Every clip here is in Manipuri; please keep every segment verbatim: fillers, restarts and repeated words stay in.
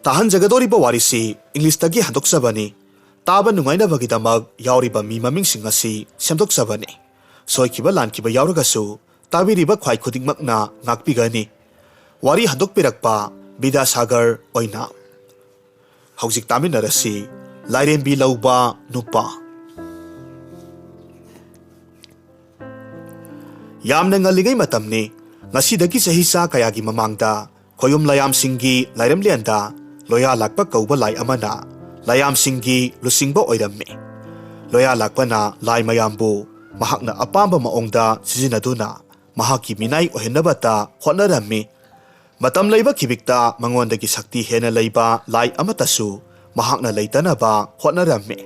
ꯇꯥꯍꯟꯖꯒꯗꯧꯔꯤꯕ ꯋꯥꯔꯤꯁꯤ ꯏꯪꯂꯤꯁꯇꯒꯤ ꯍꯟꯗꯣꯛꯆꯕꯅꯤ꯫ ꯇꯥꯕ ꯅꯨꯡꯉꯥꯏꯅꯕꯒꯤꯗꯃꯛ ꯌꯥꯎꯔꯤꯕ ꯃꯤ ꯃꯃꯤꯡꯁꯤꯡ ꯑꯁꯤ ꯁꯦꯝꯗꯣꯛꯆꯕꯅꯤ꯫ ꯁꯣꯏꯈꯤꯕ ꯂꯥꯟꯈꯤꯕ ꯌꯥꯎꯔꯒꯁꯨ ꯇꯥꯕꯤꯔꯤꯕ ꯈ꯭ꯋꯥꯏ ꯈꯨꯗꯤꯡꯃꯛꯅ ꯉꯥꯛꯄꯤꯒꯅꯤ꯫ ꯋꯥꯔꯤ ꯍꯟꯗꯣꯛꯄꯤꯔꯛꯄ ꯕꯤꯗ꯭ꯌꯥꯁꯥꯒꯔ ꯑꯣꯏꯅ꯫ ꯍꯧꯖꯤꯛ ꯇꯥꯃꯤꯟꯅꯔꯁꯤ꯫ ꯂꯥꯏꯔꯦꯝꯕꯤ ꯂꯧꯕ ꯅꯨꯄꯥ꯫ ꯌꯥꯝꯅ ꯉꯜꯂꯤꯉꯩ ꯃꯇꯝꯅꯤ꯫ ꯉꯁꯤꯗꯒꯤ ꯆꯍꯤ ꯆꯥ ꯀꯌꯥꯒꯤ ꯃꯃꯥꯡꯗ ꯈꯣꯌꯨꯝ ꯂꯥꯏꯌꯥꯝꯁꯤꯡꯒꯤ ꯂꯥꯏꯔꯦꯝꯂꯦꯟꯗ ꯂꯣꯌꯥ ꯂꯥꯛꯄ ꯀꯧꯕ ꯂꯥꯏ ꯑꯃꯅ ꯂꯥꯏꯌꯥꯝꯁꯤꯡꯒꯤ ꯂꯨꯆꯤꯡꯕ ꯑꯣꯏꯔꯝꯃꯤ꯫ ꯂꯣꯌꯥ ꯂꯥꯛꯄꯅ ꯂꯥꯏ ꯃꯌꯥꯝꯕꯨ ꯃꯍꯥꯛꯅ ꯑꯄꯥꯝꯕ ꯃꯑꯣꯡꯗ ꯁꯤꯖꯤꯟꯅꯗꯨꯅ ꯃꯍꯥꯛꯀꯤ ꯃꯤꯅꯥꯏ ꯑꯣꯏꯍꯟꯅꯕꯇ ꯍꯣꯠꯅꯔꯝꯃꯤ꯫ ꯃꯇꯝ ꯂꯩꯕ ꯈꯤꯕꯤꯛꯇ ꯃꯉꯣꯟꯗꯒꯤ ꯁꯛꯇꯤ ꯍꯦꯟꯅ ꯂꯩꯕ ꯂꯥꯏ ꯑꯃꯠꯇꯁꯨ ꯃꯍꯥꯛꯅ ꯂꯩꯇꯅꯕ ꯍꯣꯠꯅꯔꯝꯃꯤ꯫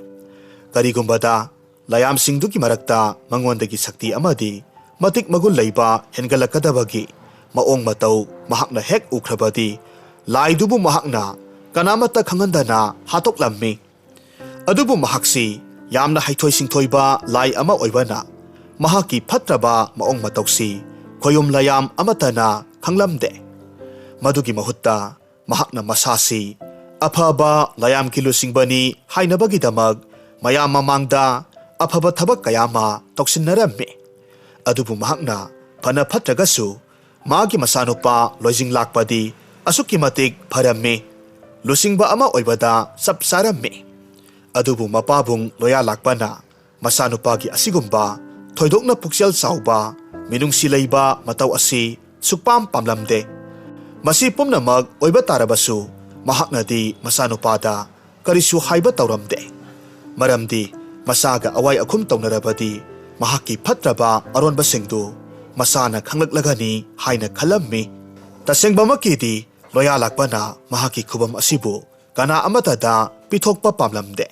ꯀꯔꯤꯒꯨꯝꯕꯗ ꯂꯥꯏꯌꯥꯝꯁꯤꯡꯗꯨꯒꯤ ꯃꯔꯛꯇ ꯃꯉꯣꯟꯗꯒꯤ ꯁꯛꯇꯤ ꯑꯃꯗꯤ ꯃꯇꯤꯛ ꯃꯒꯨꯟ ꯂꯩꯕ ꯍꯦꯟꯒꯠꯂꯛꯀꯗꯕꯒꯤ ꯃꯑꯣꯡ ꯃꯇꯧ ꯃꯍꯥꯛꯅ ꯍꯦꯛ ꯎꯈ꯭ꯔꯕꯗꯤ, ꯂꯥꯏꯗꯨꯕꯨ ꯃꯍꯥꯛꯅ ꯀꯅꯥꯃꯠꯇ ꯈꯪꯍꯟꯗꯅ ꯍꯥꯠꯇꯣꯛꯂꯝꯃꯤ꯫ ꯑꯗꯨꯕꯨ ꯃꯍꯥꯛꯁꯤ ꯌꯥꯝꯅ ꯍꯩꯊꯣꯏ ꯁꯤꯡꯊꯣꯏꯕ ꯂꯥꯏ ꯑꯃ ꯑꯣꯏꯕꯅ, ꯃꯍꯥꯛꯀꯤ ꯐꯠꯇ꯭ꯔꯕ ꯃꯑꯣꯡ ꯃꯇꯧꯁꯤ ꯈꯣꯌꯨꯝ ꯂꯥꯏꯌꯥꯝ ꯑꯃꯠꯇꯅ ꯈꯪꯂꯝꯗꯦ꯫ ꯃꯗꯨꯒꯤ ꯃꯍꯨꯠꯇ ꯃꯍꯥꯛꯅ ꯃꯁꯥꯁꯤ ꯑꯐꯕ ꯂꯥꯏꯌꯥꯝꯒꯤ ꯂꯨꯆꯤꯡꯕꯅꯤ ꯍꯥꯏꯅꯕꯒꯤꯗꯃꯛ ꯃꯌꯥꯝ ꯃꯃꯥꯡꯗ ꯑꯐꯕ ꯊꯕꯛ ꯀꯌꯥ ꯑꯃ ꯇꯧꯁꯤꯟꯅꯔꯝꯃꯤ꯫ ꯑꯗꯨꯕꯨ ꯃꯍꯥꯛꯅ ꯐꯅ ꯐꯠꯇ꯭ꯔꯒꯁꯨ ꯃꯥꯒꯤ ꯃꯆꯥꯅꯨꯄꯥ ꯂꯣꯏꯖꯤꯡ ꯂꯥꯛꯄꯗꯤ ꯑꯁꯨꯛꯀꯤ ꯃꯇꯤꯛ ꯐꯔꯝꯃꯤ꯫ ꯂꯨꯆꯤꯡꯕ ꯑꯃ ꯑꯣꯏꯕꯗ ꯆꯞ ꯆꯥꯔꯝꯃꯤ꯫ ꯑꯗꯨꯕꯨ ꯃꯄꯥꯕꯨꯡ ꯂꯣꯌꯥ ꯂꯥꯛꯄꯅ ꯃꯆꯥꯅꯨꯄꯥꯒꯤ ꯑꯁꯤꯒꯨꯝꯕ ꯊꯣꯏꯗꯣꯛꯅ ꯄꯨꯛꯆꯦꯜ ꯆꯥꯎꯕ, ꯃꯤꯅꯨꯡꯁꯤ ꯂꯩꯕ ꯃꯇꯧ ꯑꯁꯤ ꯁꯨꯛꯄꯥꯝ ꯄꯥꯝꯂꯝꯗꯦ꯫ ꯃꯁꯤ ꯄꯨꯝꯅꯃꯛ ꯑꯣꯏꯕ ꯇꯥꯔꯕꯁꯨ, ꯃꯍꯥꯛꯅꯗꯤ ꯃꯆꯥꯅꯨꯄꯥꯗ ꯀꯔꯤꯁꯨ ꯍꯥꯏꯕ ꯇꯧꯔꯝꯗꯦ꯫ ꯃꯔꯝꯗꯤ ꯃꯆꯥꯒ ꯑꯋꯥꯏ ꯑꯈꯨꯝ ꯇꯧꯅꯔꯕꯗꯤ ꯃꯍꯥꯛꯀꯤ ꯐꯠꯇ꯭ꯔꯕ ꯑꯔꯣꯟꯕꯁꯤꯡꯗꯨ ꯃꯆꯥꯅ ꯈꯪꯂꯛꯂꯒꯅꯤ ꯍꯥꯏꯅ ꯈꯜꯂꯝꯃꯤ꯫ ꯇꯁꯦꯡꯕꯃꯛꯀꯤꯗꯤ ꯂꯣꯌꯥ ꯂꯥꯛꯄꯅ ꯃꯍꯥꯛꯀꯤ ꯈꯨꯕꯝ ꯑꯁꯤꯕꯨ ꯀꯅꯥ ꯑꯃꯠꯇꯗ ꯄꯤꯊꯣꯛꯄ ꯄꯥꯝꯂꯝꯗꯦ꯫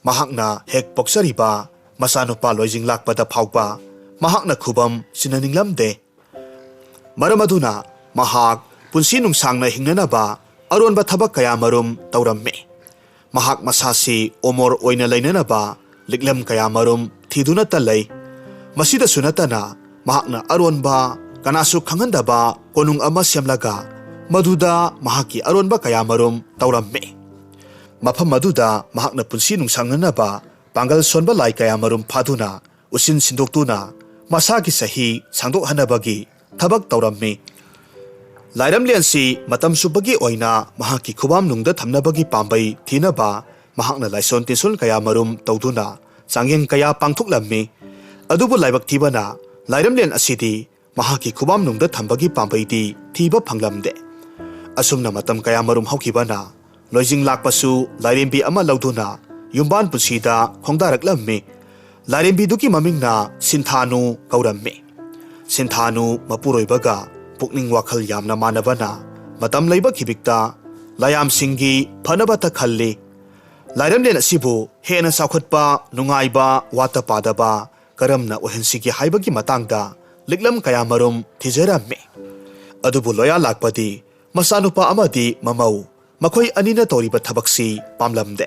ꯃꯍꯥꯛꯅ ꯍꯦꯛ ꯄꯣꯛꯆꯔꯤꯕ ꯃꯆꯥꯅꯨꯄꯥ ꯂꯣꯏꯖꯤꯡ ꯂꯥꯛꯄꯗ ꯐꯥꯎꯕ ꯃꯍꯥꯛꯅ ꯈꯨꯕꯝ ꯁꯤꯟꯅꯅꯤꯡꯂꯝꯗꯦ꯫ ꯃꯔꯝ ꯑꯗꯨꯅ ꯃꯍꯥꯛ ꯄꯨꯟꯁꯤ ꯅꯨꯡꯁꯥꯡꯅ ꯍꯤꯡꯅꯅꯕ ꯑꯔꯣꯟꯕ ꯊꯕꯛ ꯀꯌꯥ ꯃꯔꯨꯝ ꯇꯧꯔꯝꯃꯤ꯫ ꯃꯍꯥꯛ ꯃꯁꯥꯁꯤ ꯑꯣꯃꯣꯔ ꯑꯣꯏꯅ ꯂꯩꯅꯅꯕ ꯂꯤꯛꯂꯝ ꯀꯌꯥ ꯃꯔꯨꯝ ꯊꯤꯗꯨꯅꯇ ꯂꯩ꯫ ꯃꯁꯤꯗꯁꯨ ꯅꯠꯇꯅ ꯃꯍꯥꯛꯅ ꯑꯔꯣꯟꯕ, ꯀꯅꯥꯁꯨ ꯈꯪꯍꯟꯗꯕ ꯀꯣꯅꯨꯡ ꯑꯃ ꯁꯦꯝꯂꯒ ꯃꯗꯨꯗ ꯃꯍꯥꯛꯀꯤ ꯑꯔꯣꯟꯕ ꯀꯌꯥꯃꯔꯨꯝ ꯇꯧꯔꯝꯃꯤ꯫ ꯃꯐꯝ ꯑꯗꯨꯗ ꯃꯍꯥꯛꯅ ꯄꯨꯟꯁꯤ ꯅꯨꯡꯁꯥꯡꯅꯅꯕ ꯄꯥꯡꯒꯜ ꯁꯣꯟꯕ ꯂꯥꯏ ꯀꯌꯥꯃꯔꯨꯝ ꯐꯥꯗꯨꯅ, ꯎꯁꯤꯟ ꯁꯤꯟꯗꯣꯛꯇꯨꯅ ꯃꯁꯥꯒꯤ ꯆꯍꯤ ꯁꯥꯡꯗꯣꯛꯍꯟꯅꯕꯒꯤ ꯊꯕꯛ ꯇꯧꯔꯝꯃꯤ꯫ ꯂꯥꯏꯔꯝꯂꯦꯟꯁꯤ ꯃꯇꯝ ꯆꯨꯞꯄꯒꯤ ꯑꯣꯏꯅ ꯃꯍꯥꯛꯀꯤ ꯈꯨꯕꯥꯝꯅꯨꯡꯗ ꯊꯝꯅꯕꯒꯤ ꯄꯥꯝꯕꯩ ꯊꯤꯅꯕ ꯃꯍꯥꯛꯅ ꯂꯥꯏꯁꯣꯟ ꯇꯤꯟꯁꯣꯟ ꯀꯌꯥꯃꯔꯨꯝ ꯇꯧꯗꯨꯅ ꯆꯥꯡꯌꯦꯡ ꯀꯌꯥ ꯄꯥꯡꯊꯣꯛꯂꯝꯃꯤ꯫ ꯑꯗꯨꯕꯨ ꯂꯥꯏꯕꯛ ꯊꯤꯕꯅ ꯂꯥꯏꯔꯝꯂꯦꯟ ꯑꯁꯤꯗꯤ ꯃꯍꯥꯛꯀꯤ ꯈꯨꯕꯥꯝꯅꯨꯡꯗ ꯊꯝꯕꯒꯤ ꯄꯥꯝꯕꯩꯗꯤ ꯊꯤꯕ ꯐꯪꯂꯝꯗꯦ꯫ ꯑꯁꯨꯝꯅ ꯃꯇꯝ ꯀꯌꯥꯃꯔꯨꯝ ꯍꯧꯈꯤꯕꯅ ꯂꯣꯏꯖꯤꯡ ꯂꯥꯛꯄꯁꯨ ꯂꯥꯏꯔꯦꯝꯕꯤ ꯑꯃ ꯂꯧꯗꯨꯅ ꯌꯨꯝꯕꯥꯟ ꯄꯨꯟꯁꯤꯗ ꯈꯣꯡꯗꯥꯔꯛꯂꯝꯃꯤ꯫ ꯂꯥꯏꯔꯦꯝꯕꯤꯗꯨꯒꯤ ꯃꯃꯤꯡꯅ ꯁꯤꯟꯊꯥꯅꯨ ꯀꯧꯔꯝꯃꯤ꯫ ꯁꯤꯟꯊꯥꯅꯨ ꯃꯄꯨꯔꯣꯏꯕꯒ ꯄꯨꯛꯅꯤꯡ ꯋꯥꯈꯜ ꯌꯥꯝꯅ ꯃꯥꯟꯅꯕꯅ ꯃꯇꯝ ꯂꯩꯕ ꯈꯤꯕꯤꯛꯇ ꯂꯥꯏꯌꯥꯝꯁꯤꯡꯒꯤ ꯐꯅꯕꯇ ꯈꯜꯂꯤ꯫ ꯂꯥꯏꯔꯝꯂꯦꯟ ꯑꯁꯤꯕꯨ ꯍꯦꯟꯅ ꯆꯥꯎꯈꯠꯄ, ꯅꯨꯡꯉꯥꯏꯕ, ꯋꯥꯠꯇ ꯄꯥꯗꯕ ꯀꯔꯝꯅ ꯑꯣꯏꯍꯟꯁꯤꯒꯦ ꯍꯥꯏꯕꯒꯤ ꯃꯇꯥꯡꯗ ꯂꯤꯛꯂꯝ ꯀꯌꯥꯃꯔꯨꯝ ꯊꯤꯖꯔꯝꯃꯤ꯫ ꯑꯗꯨꯕꯨ ꯂꯣꯌꯥ ꯂꯥꯛꯄꯗꯤ ꯃꯆꯥꯅꯨꯄꯥ ꯑꯃꯗꯤ ꯃꯃꯧ, ꯃꯈꯣꯏ ꯑꯅꯤꯅ ꯇꯧꯔꯤꯕ ꯊꯕꯛꯁꯤ ꯄꯥꯝꯂꯝꯗꯦ꯫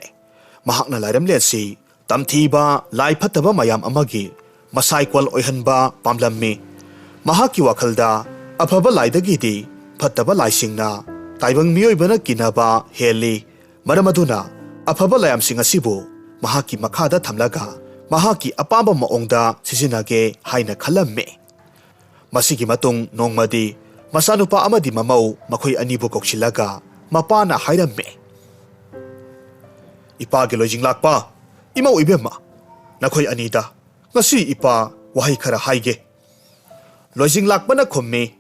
ꯃꯍꯥꯛꯅ ꯂꯥꯏꯔꯝꯂꯦꯟꯁꯤ ꯇꯝꯊꯤꯕ, ꯂꯥꯏ ꯐꯠꯇꯕ ꯃꯌꯥꯝ ꯑꯃꯒꯤ ꯃꯁꯥꯏꯀꯣꯜ ꯑꯣꯏꯍꯟꯕ ꯄꯥꯝꯂꯝꯃꯤ꯫ ꯃꯍꯥꯛꯀꯤ ꯋꯥꯈꯜꯗ ꯑꯐꯕ ꯂꯥꯏꯗꯒꯤꯗꯤ ꯐꯠꯇꯕ ꯂꯥꯏꯁꯤꯡꯅ ꯇꯥꯏꯕꯪ ꯃꯤꯑꯣꯏꯕꯅ ꯀꯤꯅꯕ ꯍꯦꯜꯂꯤ꯫ ꯃꯔꯝ ꯑꯗꯨꯅ ꯑꯐꯕ ꯂꯥꯏꯌꯥꯝꯁꯤꯡ ꯑꯁꯤꯕꯨ ꯃꯍꯥꯛꯀꯤ ꯃꯈꯥꯗ ꯊꯝꯂꯒ ꯃꯍꯥꯛꯀꯤ ꯑꯄꯥꯝꯕ ꯃꯑꯣꯡꯗ ꯁꯤꯖꯤꯟꯅꯒꯦ ꯍꯥꯏꯅ ꯈꯜꯂꯝꯃꯤ꯫ ꯃꯁꯤꯒꯤ ꯃꯇꯨꯡ ꯅꯣꯡꯃꯗꯤ ꯃꯆꯥꯅꯨꯄꯥ ꯑꯃꯗꯤ ꯃꯃꯧ ꯃꯈꯣꯏ ꯑꯅꯤꯕꯨ ꯀꯧꯁꯤꯜꯂꯒ ꯃꯄꯥꯅ ꯍꯥꯏꯔꯝꯃꯤ, "ꯏꯄꯥꯒꯤ ꯂꯣꯏꯖꯤꯡ ꯂꯥꯛꯄ, ꯏꯃꯧ ꯏꯕꯦꯝꯃ, ꯅꯈꯣꯏ ꯑꯅꯤꯗ ꯉꯁꯤ ꯏꯄꯥ ꯋꯥꯍꯩ ꯈꯔ ꯍꯥꯏꯒꯦ꯫" ꯂꯣꯏꯖꯤꯡ ꯂꯥꯛꯄꯅ ꯈꯨꯝꯃꯤ,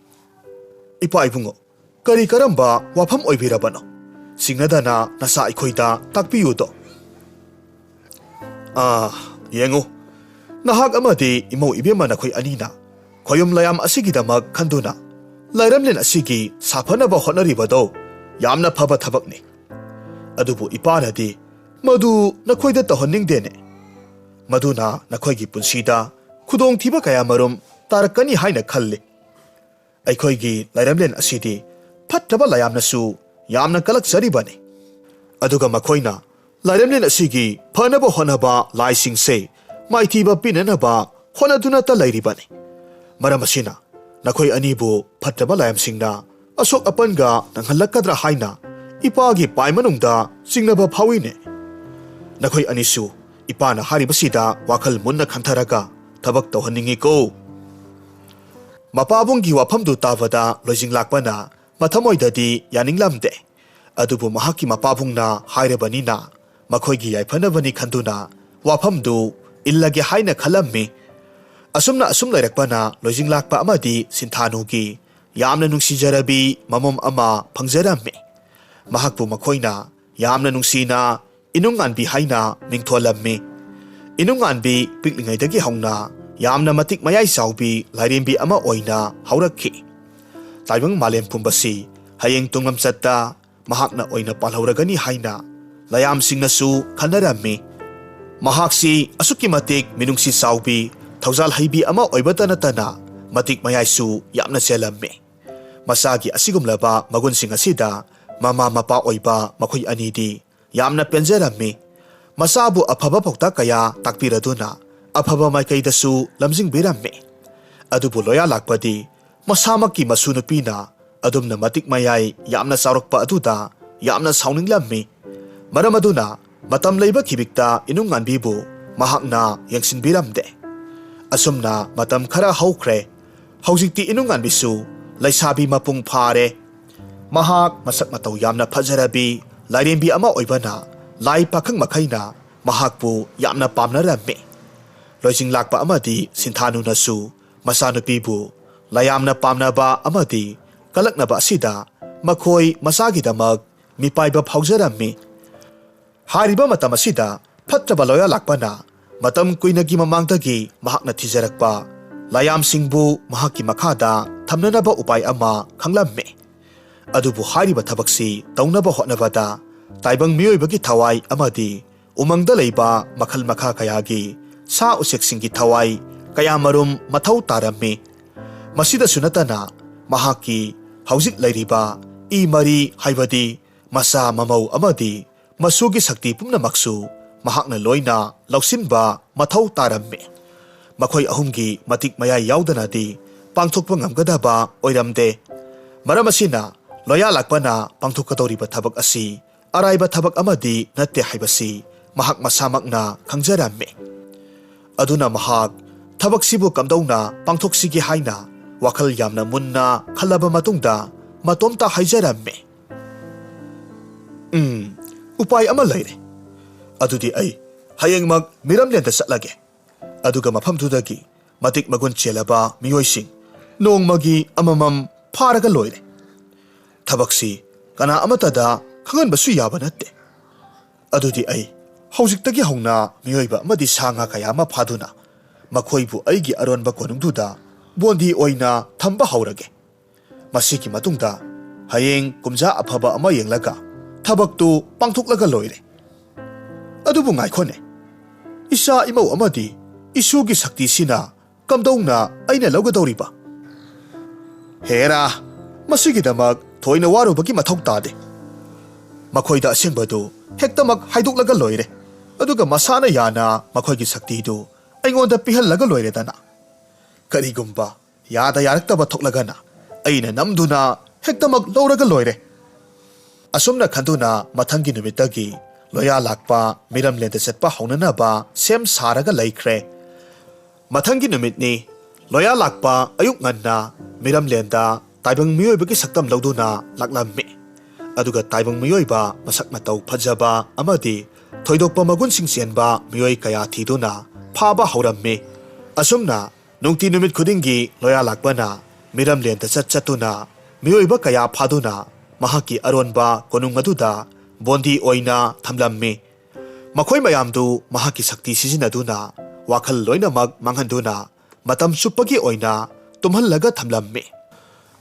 "ꯏꯄꯥ ꯏꯕꯨꯡꯉꯣ, ꯀꯔꯤ ꯀꯔꯝꯕ ꯋꯥꯐꯝ ꯑꯣꯏꯕꯤꯔꯕꯅꯣ? ꯆꯤꯡꯅꯗꯅ ꯅꯆꯥ ꯑꯩꯈꯣꯏꯗ ꯇꯥꯛꯄꯤꯌꯨꯗꯣ꯫" "ꯑꯥ, ꯌꯦꯡꯉꯨ, ꯅꯍꯥꯛ ꯑꯃꯗꯤ ꯏꯃꯧ ꯏꯕꯦꯝꯃ ꯅꯈꯣꯏ ꯑꯅꯤꯅ ꯈꯣꯌꯨꯝ ꯂꯥꯏꯌꯥꯝ ꯑꯁꯤꯒꯤꯗꯃꯛ ꯈꯟꯗꯨꯅ ꯂꯥꯏꯔꯝꯂꯦꯟ ꯑꯁꯤꯒꯤ ꯁꯥꯐꯅꯕ ꯍꯣꯠꯅꯔꯤꯕꯗꯣ ꯌꯥꯝꯅ ꯐꯕ ꯊꯕꯛꯅꯤ꯫ ꯑꯗꯨꯕꯨ ꯏꯄꯥꯅꯗꯤ ꯃꯗꯨ ꯅꯈꯣꯏꯗ ꯇꯧꯍꯟꯅꯤꯡꯗꯦꯅꯦ꯫ ꯃꯗꯨꯅ ꯅꯈꯣꯏꯒꯤ ꯄꯨꯟꯁꯤꯗ ꯈꯨꯗꯣꯡꯊꯤꯕ ꯀꯌꯥꯃꯔꯨꯝ ꯇꯥꯔꯛꯀꯅꯤ ꯍꯥꯏꯅ ꯈꯜꯂꯤ꯫ ꯑꯩꯈꯣꯏꯒꯤ ꯂꯥꯏꯔꯝꯂꯦꯟ ꯑꯁꯤꯗꯤ ꯐꯠꯇꯕ ꯂꯥꯏꯌꯥꯝꯅꯁꯨ ꯌꯥꯝꯅ ꯀꯂꯛꯆꯔꯤꯕꯅꯤ꯫ ꯑꯗꯨꯒ ꯃꯈꯣꯏꯅ ꯂꯥꯏꯔꯝꯂꯦꯟ ꯑꯁꯤꯒꯤ ꯐꯅꯕ ꯍꯣꯠꯅꯕ ꯂꯥꯏꯁꯤꯡꯁꯦ ꯃꯥꯏꯊꯤꯕ ꯄꯤꯅꯅꯕ ꯍꯣꯠꯅꯗꯨꯅꯇ ꯂꯩꯔꯤꯕꯅꯤ꯫ ꯃꯔꯝ ꯑꯁꯤꯅ ꯅꯈꯣꯏ ꯑꯅꯤꯕꯨ ꯐꯠꯇꯕ ꯂꯥꯏꯌꯥꯝꯁꯤꯡꯅ ꯑꯁꯣꯛ ꯑꯄꯟꯒ ꯅꯪꯍꯜꯂꯛꯀꯗ꯭ꯔꯥ ꯍꯥꯏꯅ ꯏꯄꯥꯒꯤ ꯄꯥꯏ ꯃꯅꯨꯡꯗ ꯆꯤꯡꯅꯕ ꯐꯥꯎꯏꯅꯦ꯫ ꯅꯈꯣꯏ ꯑꯅꯤꯁꯨ ꯏꯄꯥꯅ ꯍꯥꯏꯔꯤꯕꯁꯤꯗ ꯋꯥꯈꯜ ꯃꯨꯟꯅ ꯈꯟꯊꯔꯒ ꯊꯕꯛ ꯇꯧꯍꯟꯅꯤꯡꯉꯤꯀꯣ꯫ ꯃꯄꯥꯕꯨꯡꯒꯤ ꯋꯥꯐꯝꯗꯨ ꯇꯥꯕꯗ ꯂꯣꯏꯖꯤꯡ ꯂꯥꯛꯄꯅ ꯃꯊꯃꯣꯏꯗꯗꯤ ꯌꯥꯅꯤꯡꯂꯝꯗꯦ꯫ ꯑꯗꯨꯕꯨ ꯃꯍꯥꯛꯀꯤ ꯃꯄꯥꯕꯨꯡꯅ ꯍꯥꯏꯔꯕꯅꯤꯅ ꯃꯈꯣꯏꯒꯤ ꯌꯥꯏꯐꯅꯕꯅꯤ ꯈꯟꯗꯨꯅ ꯋꯥꯐꯝꯗꯨ ꯏꯜꯂꯒꯦ ꯍꯥꯏꯅ ꯈꯜꯂꯝꯃꯤ꯫ ꯑꯁꯨꯝꯅ ꯑꯁꯨꯝ ꯂꯩꯔꯛꯄꯅ ꯂꯣꯏꯖꯤꯡ ꯂꯥꯛꯄ ꯑꯃꯗꯤ ꯁꯤꯟꯊꯥꯅꯨꯒꯤ ꯌꯥꯝꯅ ꯅꯨꯡꯁꯤꯖꯔꯕꯤ ꯃꯃꯣꯝ ꯑꯃ ꯐꯪꯖꯔꯝꯃꯤ꯫ ꯃꯍꯥꯛꯄꯨ ꯃꯈꯣꯏꯅ ꯌꯥꯝꯅ ꯅꯨꯡꯁꯤꯅ ꯏꯅꯨꯡꯉꯥꯟꯕꯤ ꯍꯥꯏꯅ ꯃꯤꯡꯊꯣꯜꯂꯝꯃꯤ꯫ ꯏꯅꯨꯡꯉꯥꯟꯕꯤ ꯄꯤꯛꯂꯤꯉꯩꯗꯒꯤ ꯍꯧꯅ ꯌꯥꯝꯅ ꯃꯇꯤꯛ ꯃꯌꯥꯏ ꯆꯥꯎꯕꯤ ꯂꯥꯏꯔꯦꯝꯕꯤ ꯑꯃ ꯑꯣꯏꯅ ꯍꯧꯔꯛꯈꯤ꯫ ꯇꯥꯏꯕꯪ ꯃꯥꯂꯦꯝ ꯄꯨꯝꯕꯁꯤ ꯍꯌꯦꯡ ꯇꯨꯡꯂꯝꯆꯠꯇ ꯃꯍꯥꯛꯅ ꯑꯣꯏꯅ ꯄꯥꯜꯍꯧꯔꯒꯅꯤ ꯍꯥꯏꯅ ꯂꯌꯥꯝꯁꯤꯡꯅꯁꯨ ꯈꯟꯅꯔꯝꯃꯤ꯫ ꯃꯍꯥꯛꯁꯤ ꯑꯁꯨꯛꯀꯤ ꯃꯇꯤꯛ ꯃꯤꯅꯨꯡꯁꯤ ꯆꯥꯎꯕꯤ, ꯊꯧꯖꯥꯜ ꯍꯩꯕꯤ ꯑꯃ ꯑꯣꯏꯕꯇ ꯅꯠꯇꯅ ꯃꯇꯤꯛ ꯃꯌꯥꯏꯁꯨ ꯌꯥꯝꯅ ꯆꯦꯜꯂꯝꯃꯤ꯫ ꯃꯆꯥꯒꯤ ꯑꯁꯤꯒꯨꯝꯂꯕ ꯃꯒꯨꯟꯁꯤꯡ ꯑꯁꯤꯗ ꯃꯃꯥ ꯃꯄꯥ ꯑꯣꯏꯕ ꯃꯈꯣꯏ ꯑꯅꯤꯗꯤ ꯌꯥꯝꯅ ꯄꯦꯟꯖꯔꯝꯃꯤ꯫ ꯃꯆꯥꯕꯨ ꯑꯐꯕ ꯄꯥꯎꯇꯥꯛ ꯀꯌꯥ ꯇꯥꯛꯄꯤꯔꯗꯨꯅ ꯑꯐꯕ ꯃꯥꯏꯀꯩꯗꯁꯨ ꯂꯝꯖꯤꯡꯕꯤꯔꯝꯃꯤ꯫ ꯑꯗꯨꯕꯨ ꯂꯣꯌꯥ ꯂꯥꯛꯄꯗꯤ ꯃꯁꯥꯃꯛꯀꯤ ꯃꯁꯨ ꯅꯨꯄꯤꯅ ꯑꯗꯨꯝꯅ ꯃꯇꯤꯛ ꯃꯌꯥꯏ ꯌꯥꯝꯅ ꯆꯥꯎꯔꯛꯄ ꯑꯗꯨꯗ ꯌꯥꯝꯅ ꯁꯥꯎꯅꯤꯡꯂꯝꯃꯤ꯫ ꯃꯔꯝ ꯑꯗꯨꯅ ꯃꯇꯝ ꯂꯩꯕ ꯈꯤꯕꯤꯛꯇ ꯏꯅꯨꯡꯉꯥꯟꯕꯤꯕꯨ ꯃꯍꯥꯛꯅ ꯌꯦꯡꯁꯤꯟꯕꯤꯔꯝꯗꯦ꯫ ꯑꯁꯨꯝꯅ ꯃꯇꯝ ꯈꯔ ꯍꯧꯈ꯭ꯔꯦ꯫ ꯍꯧꯖꯤꯛꯇꯤ ꯏꯅꯨꯡꯉꯥꯟꯕꯤꯁꯨ ꯂꯩꯁꯥꯕꯤ ꯃꯄꯨꯡ ꯐꯥꯔꯦ꯫ ꯃꯍꯥꯛ ꯃꯁꯛ ꯃꯇꯧ ꯌꯥꯝꯅ ꯐꯖꯔꯕꯤ ꯂꯥꯏꯔꯦꯝꯕꯤ ꯑꯃ ꯑꯣꯏꯕꯅ ꯂꯥꯏ ꯄꯥꯈꯪ ꯃꯈꯩꯅ ꯃꯍꯥꯛꯄꯨ ꯌꯥꯝꯅ ꯄꯥꯝꯅꯔꯝꯃꯤ꯫ ꯂꯣꯏꯖꯤꯡ ꯂꯥꯛꯄ ꯑꯃꯗꯤ ꯁꯤꯟꯊꯥꯅꯨꯅꯁꯨ ꯃꯆꯥꯅꯨꯄꯤꯕꯨ ꯂꯌꯥꯝꯅ ꯄꯥꯝꯅꯕ ꯑꯃꯗꯤ ꯀꯂꯛꯅꯕ ꯑꯁꯤꯗ ꯃꯈꯣꯏ ꯃꯆꯥꯒꯤꯗꯃꯛ ꯃꯤꯄꯥꯏꯕ ꯐꯥꯎꯖꯔꯝꯃꯤ꯫ ꯍꯥꯏꯔꯤꯕ ꯃꯇꯝ ꯑꯁꯤꯗ ꯐꯠꯇꯕ ꯂꯣꯌꯥ ꯂꯥꯛꯄꯅ ꯃꯇꯝ ꯀꯨꯏꯅꯒꯤ ꯃꯃꯥꯡꯗꯒꯤ ꯃꯍꯥꯛꯅ ꯊꯤꯖꯔꯛꯄ ꯂꯥꯌꯥꯝꯁꯤꯡꯕꯨ ꯃꯍꯥꯛꯀꯤ ꯃꯈꯥꯗ ꯊꯝꯅꯅꯕ ꯎꯄꯥꯏ ꯑꯃ ꯈꯪꯂꯝꯃꯤ꯫ ꯑꯗꯨꯕꯨ ꯍꯥꯏꯔꯤꯕ ꯊꯕꯛꯁꯤ ꯇꯧꯅꯕ ꯍꯣꯠꯅꯕꯗ ꯇꯥꯏꯕꯪ ꯃꯤꯑꯣꯏꯕꯒꯤ ꯊꯋꯥꯏ ꯑꯃꯗꯤ ꯎꯃꯪꯗ ꯂꯩꯕ ꯃꯈꯜ ꯃꯈꯥ ꯀꯌꯥꯒꯤ ꯁꯥ ꯎꯆꯦꯛꯁꯤꯡꯒꯤ ꯊꯋꯥꯏ ꯀꯌꯥꯃꯔꯨꯝ ꯃꯊꯧ ꯇꯥꯔꯝꯃꯤ꯫ ꯃꯁꯤꯗꯁꯨ ꯅꯠꯇꯅ ꯃꯍꯥꯛꯀꯤ ꯍꯧꯖꯤꯛ ꯂꯩꯔꯤꯕ ꯏ ꯃꯔꯤ, ꯍꯥꯏꯕꯗꯤ ꯃꯆꯥ ꯃꯃꯧ ꯑꯃꯗꯤ ꯃꯁꯨꯒꯤ ꯁꯛꯇꯤ ꯄꯨꯝꯅꯃꯛꯁꯨ ꯃꯍꯥꯛꯅ ꯂꯣꯏꯅ ꯂꯧꯁꯤꯟꯕ ꯃꯊꯧ ꯇꯥꯔꯝꯃꯤ꯫ ꯃꯈꯣꯏ ꯑꯍꯨꯝꯒꯤ ꯃꯇꯤꯛ ꯃꯌꯥꯏ ꯌꯥꯎꯗꯅꯗꯤ ꯄꯥꯡꯊꯣꯛꯄ ꯉꯝꯒꯗꯕ ꯑꯣꯏꯔꯝꯗꯦ꯫ ꯃꯔꯝ ꯑꯁꯤꯅ, ꯂꯣꯌꯥ ꯂꯥꯛꯄꯅ ꯄꯥꯡꯊꯣꯛꯀꯗꯧꯔꯤꯕ ꯊꯕꯛ ꯑꯁꯤ ꯑꯔꯥꯏꯕ ꯊꯕꯛ ꯑꯃꯗꯤ ꯅꯠꯇꯦ ꯍꯥꯏꯕꯁꯤ ꯃꯍꯥꯛ ꯃꯁꯥꯃꯛꯅ ꯈꯪꯖꯔꯝꯃꯤ꯫ ꯑꯗꯨꯅ ꯃꯍꯥꯛ ꯊꯕꯛꯁꯤꯕꯨ ꯀꯝꯗꯧꯅ ꯄꯥꯡꯊꯣꯛꯁꯤꯒꯦ ꯍꯥꯏꯅ ꯋꯥꯈꯜ ꯌꯥꯝꯅ ꯃꯨꯟꯅ ꯈꯜꯂꯕ ꯃꯇꯨꯡꯗ ꯃꯇꯣꯝꯇ ꯍꯥꯏꯖꯔꯝꯃꯤ, "ꯎꯝ, ꯎꯄꯥꯏ ꯑꯃ ꯂꯩꯔꯦ꯫ ꯑꯗꯨꯗꯤ ꯑꯩ ꯍꯌꯦꯡꯃꯛ ꯃꯤꯔꯝꯂꯦꯟꯗ ꯆꯠꯂꯒꯦ꯫ ꯑꯗꯨꯒ ꯃꯐꯝꯗꯨꯗꯒꯤ ꯃꯇꯤꯛ ꯃꯒꯨꯟ ꯆꯦꯜꯂꯕ ꯃꯤꯑꯣꯏꯁꯤꯡ ꯅꯣꯡꯃꯒꯤ ꯑꯃꯃꯝ ꯐꯥꯔꯒ ꯂꯣꯏꯔꯦ꯫ ꯊꯕꯛꯁꯤ ꯀꯅꯥ ꯑꯃꯠꯇꯗ ꯈꯪꯍꯟꯕꯁꯨ ꯌꯥꯕ ꯅꯠꯇꯦ꯫ ꯑꯗꯨꯗꯤ ꯑꯩ ꯍꯧꯖꯤꯛꯇꯒꯤ ꯍꯧꯅ ꯃꯤꯑꯣꯏꯕ ꯑꯃꯗꯤ ꯁꯥ ꯉꯥ ꯀꯌꯥ ꯑꯃ ꯐꯥꯗꯨꯅ ꯃꯈꯣꯏꯕꯨ ꯑꯩꯒꯤ ꯑꯔꯣꯟꯕ ꯀꯣꯅꯨꯡꯗꯨꯗ ꯕꯣꯟꯗꯤ ꯑꯣꯏꯅ ꯊꯝꯕ ꯍꯧꯔꯒꯦ꯫ ꯃꯁꯤꯒꯤ ꯃꯇꯨꯡꯗ ꯍꯌꯦꯡ ꯀꯨꯝꯖꯥ ꯑꯐꯕ ꯑꯃ ꯌꯦꯡꯂꯒ ꯊꯕꯛꯇꯨ ꯄꯥꯡꯊꯣꯛꯂꯒ ꯂꯣꯏꯔꯦ꯫ ꯑꯗꯨꯕꯨ ꯉꯥꯏꯈꯣꯅꯦ, ꯏꯆꯥ ꯏꯃꯧ ꯑꯃꯗꯤ ꯏꯁꯨꯒꯤ ꯁꯛꯇꯤꯁꯤꯅ ꯀꯝꯗꯧꯅ ꯑꯩꯅ ꯂꯧꯒꯗꯧꯔꯤꯕ? ꯍꯦꯔꯥ, ꯃꯁꯤꯒꯤꯗꯃꯛ ꯊꯣꯏꯅ ꯋꯥꯔꯨꯕꯒꯤ ꯃꯊꯧ ꯇꯥꯗꯦ꯫ ꯃꯈꯣꯏꯗ ꯑꯁꯦꯡꯕꯗꯨ ꯍꯦꯛꯇꯃꯛ ꯍꯥꯏꯗꯣꯛꯂꯒ ꯂꯣꯏꯔꯦ, ꯑꯗꯨꯒ ꯃꯁꯥꯅ ꯌꯥꯅ ꯃꯈꯣꯏꯒꯤ ꯁꯛꯇꯤꯗꯨ ꯑꯩꯉꯣꯟꯗ ꯄꯤꯍꯜꯂꯒ ꯂꯣꯏꯔꯦꯗꯅ꯫ ꯀꯔꯤꯒꯨꯝꯕ ꯌꯥꯗ ꯌꯥꯔꯛꯇꯕ ꯊꯣꯛꯂꯒꯅ ꯑꯩꯅ ꯅꯝꯗꯨꯅ ꯍꯦꯛꯇꯃꯛ ꯂꯧꯔꯒ ꯂꯣꯏꯔꯦ"꯫ ꯑꯁꯨꯝꯅ ꯈꯟꯗꯨꯅ ꯃꯊꯪꯒꯤ ꯅꯨꯃꯤꯠꯇꯒꯤ ꯂꯣꯌꯥ ꯂꯥꯛꯄ ꯃꯤꯔꯝꯂꯦꯟꯗ ꯆꯠꯄ ꯍꯧꯅꯅꯕ ꯁꯦꯝ ꯁꯥꯔꯒ ꯂꯩꯈ꯭ꯔꯦ꯫ ꯃꯊꯪꯒꯤ ꯅꯨꯃꯤꯠꯅꯤ꯫ ꯂꯣꯌꯥ ꯂꯥꯛꯄ ꯑꯌꯨꯛ ꯉꯟꯅ ꯃꯤꯔꯝꯂꯦꯟꯗ ꯇꯥꯏꯕꯪ ꯃꯤꯑꯣꯏꯕꯒꯤ ꯁꯛꯇꯝ ꯂꯧꯗꯨꯅ ꯂꯥꯛꯂꯝꯃꯤ꯫ ꯑꯗꯨꯒ ꯇꯥꯏꯕꯪ ꯃꯤꯑꯣꯏꯕ ꯃꯁꯛ ꯃꯇꯧ ꯐꯖꯕ ꯑꯃꯗꯤ ꯊꯣꯏꯗꯣꯛꯄ ꯃꯒꯨꯟꯁꯤꯡ ꯆꯦꯟꯕ ꯃꯤꯑꯣꯏ ꯀꯌꯥ ꯊꯤꯗꯨꯅ ꯐꯥꯕ ꯍꯧꯔꯝꯃꯤ꯫ ꯑꯁꯨꯝꯅ ꯅꯨꯡꯇꯤ ꯅꯨꯃꯤꯠ ꯈꯨꯗꯤꯡꯒꯤ ꯂꯣꯌꯥ ꯂꯥꯛꯄꯅ ꯃꯤꯔꯝꯂꯦꯟꯗ ꯆꯠ ꯆꯠꯇꯨꯅ ꯃꯤꯑꯣꯏꯕ ꯀꯌꯥ ꯐꯥꯗꯨꯅ ꯃꯍꯥꯛꯀꯤ ꯑꯔꯣꯟꯕ ꯀꯣꯅꯨꯡ ꯑꯗꯨꯗ ꯕꯣꯟꯗꯤ ꯑꯣꯏꯅ ꯊꯝꯂꯝꯃꯤ꯫ ꯃꯈꯣꯏ ꯃꯌꯥꯝꯗꯨ ꯃꯍꯥꯛꯀꯤ ꯁꯛꯇꯤ ꯁꯤꯖꯤꯟꯅꯗꯨꯅ ꯋꯥꯈꯜ ꯂꯣꯏꯅꯃꯛ ꯃꯥꯡꯍꯟꯗꯨꯅ ꯃꯇꯝ ꯆꯨꯞꯄꯒꯤ ꯑꯣꯏꯅ ꯇꯨꯝꯍꯜꯂꯒ ꯊꯝꯂꯝꯃꯤ꯫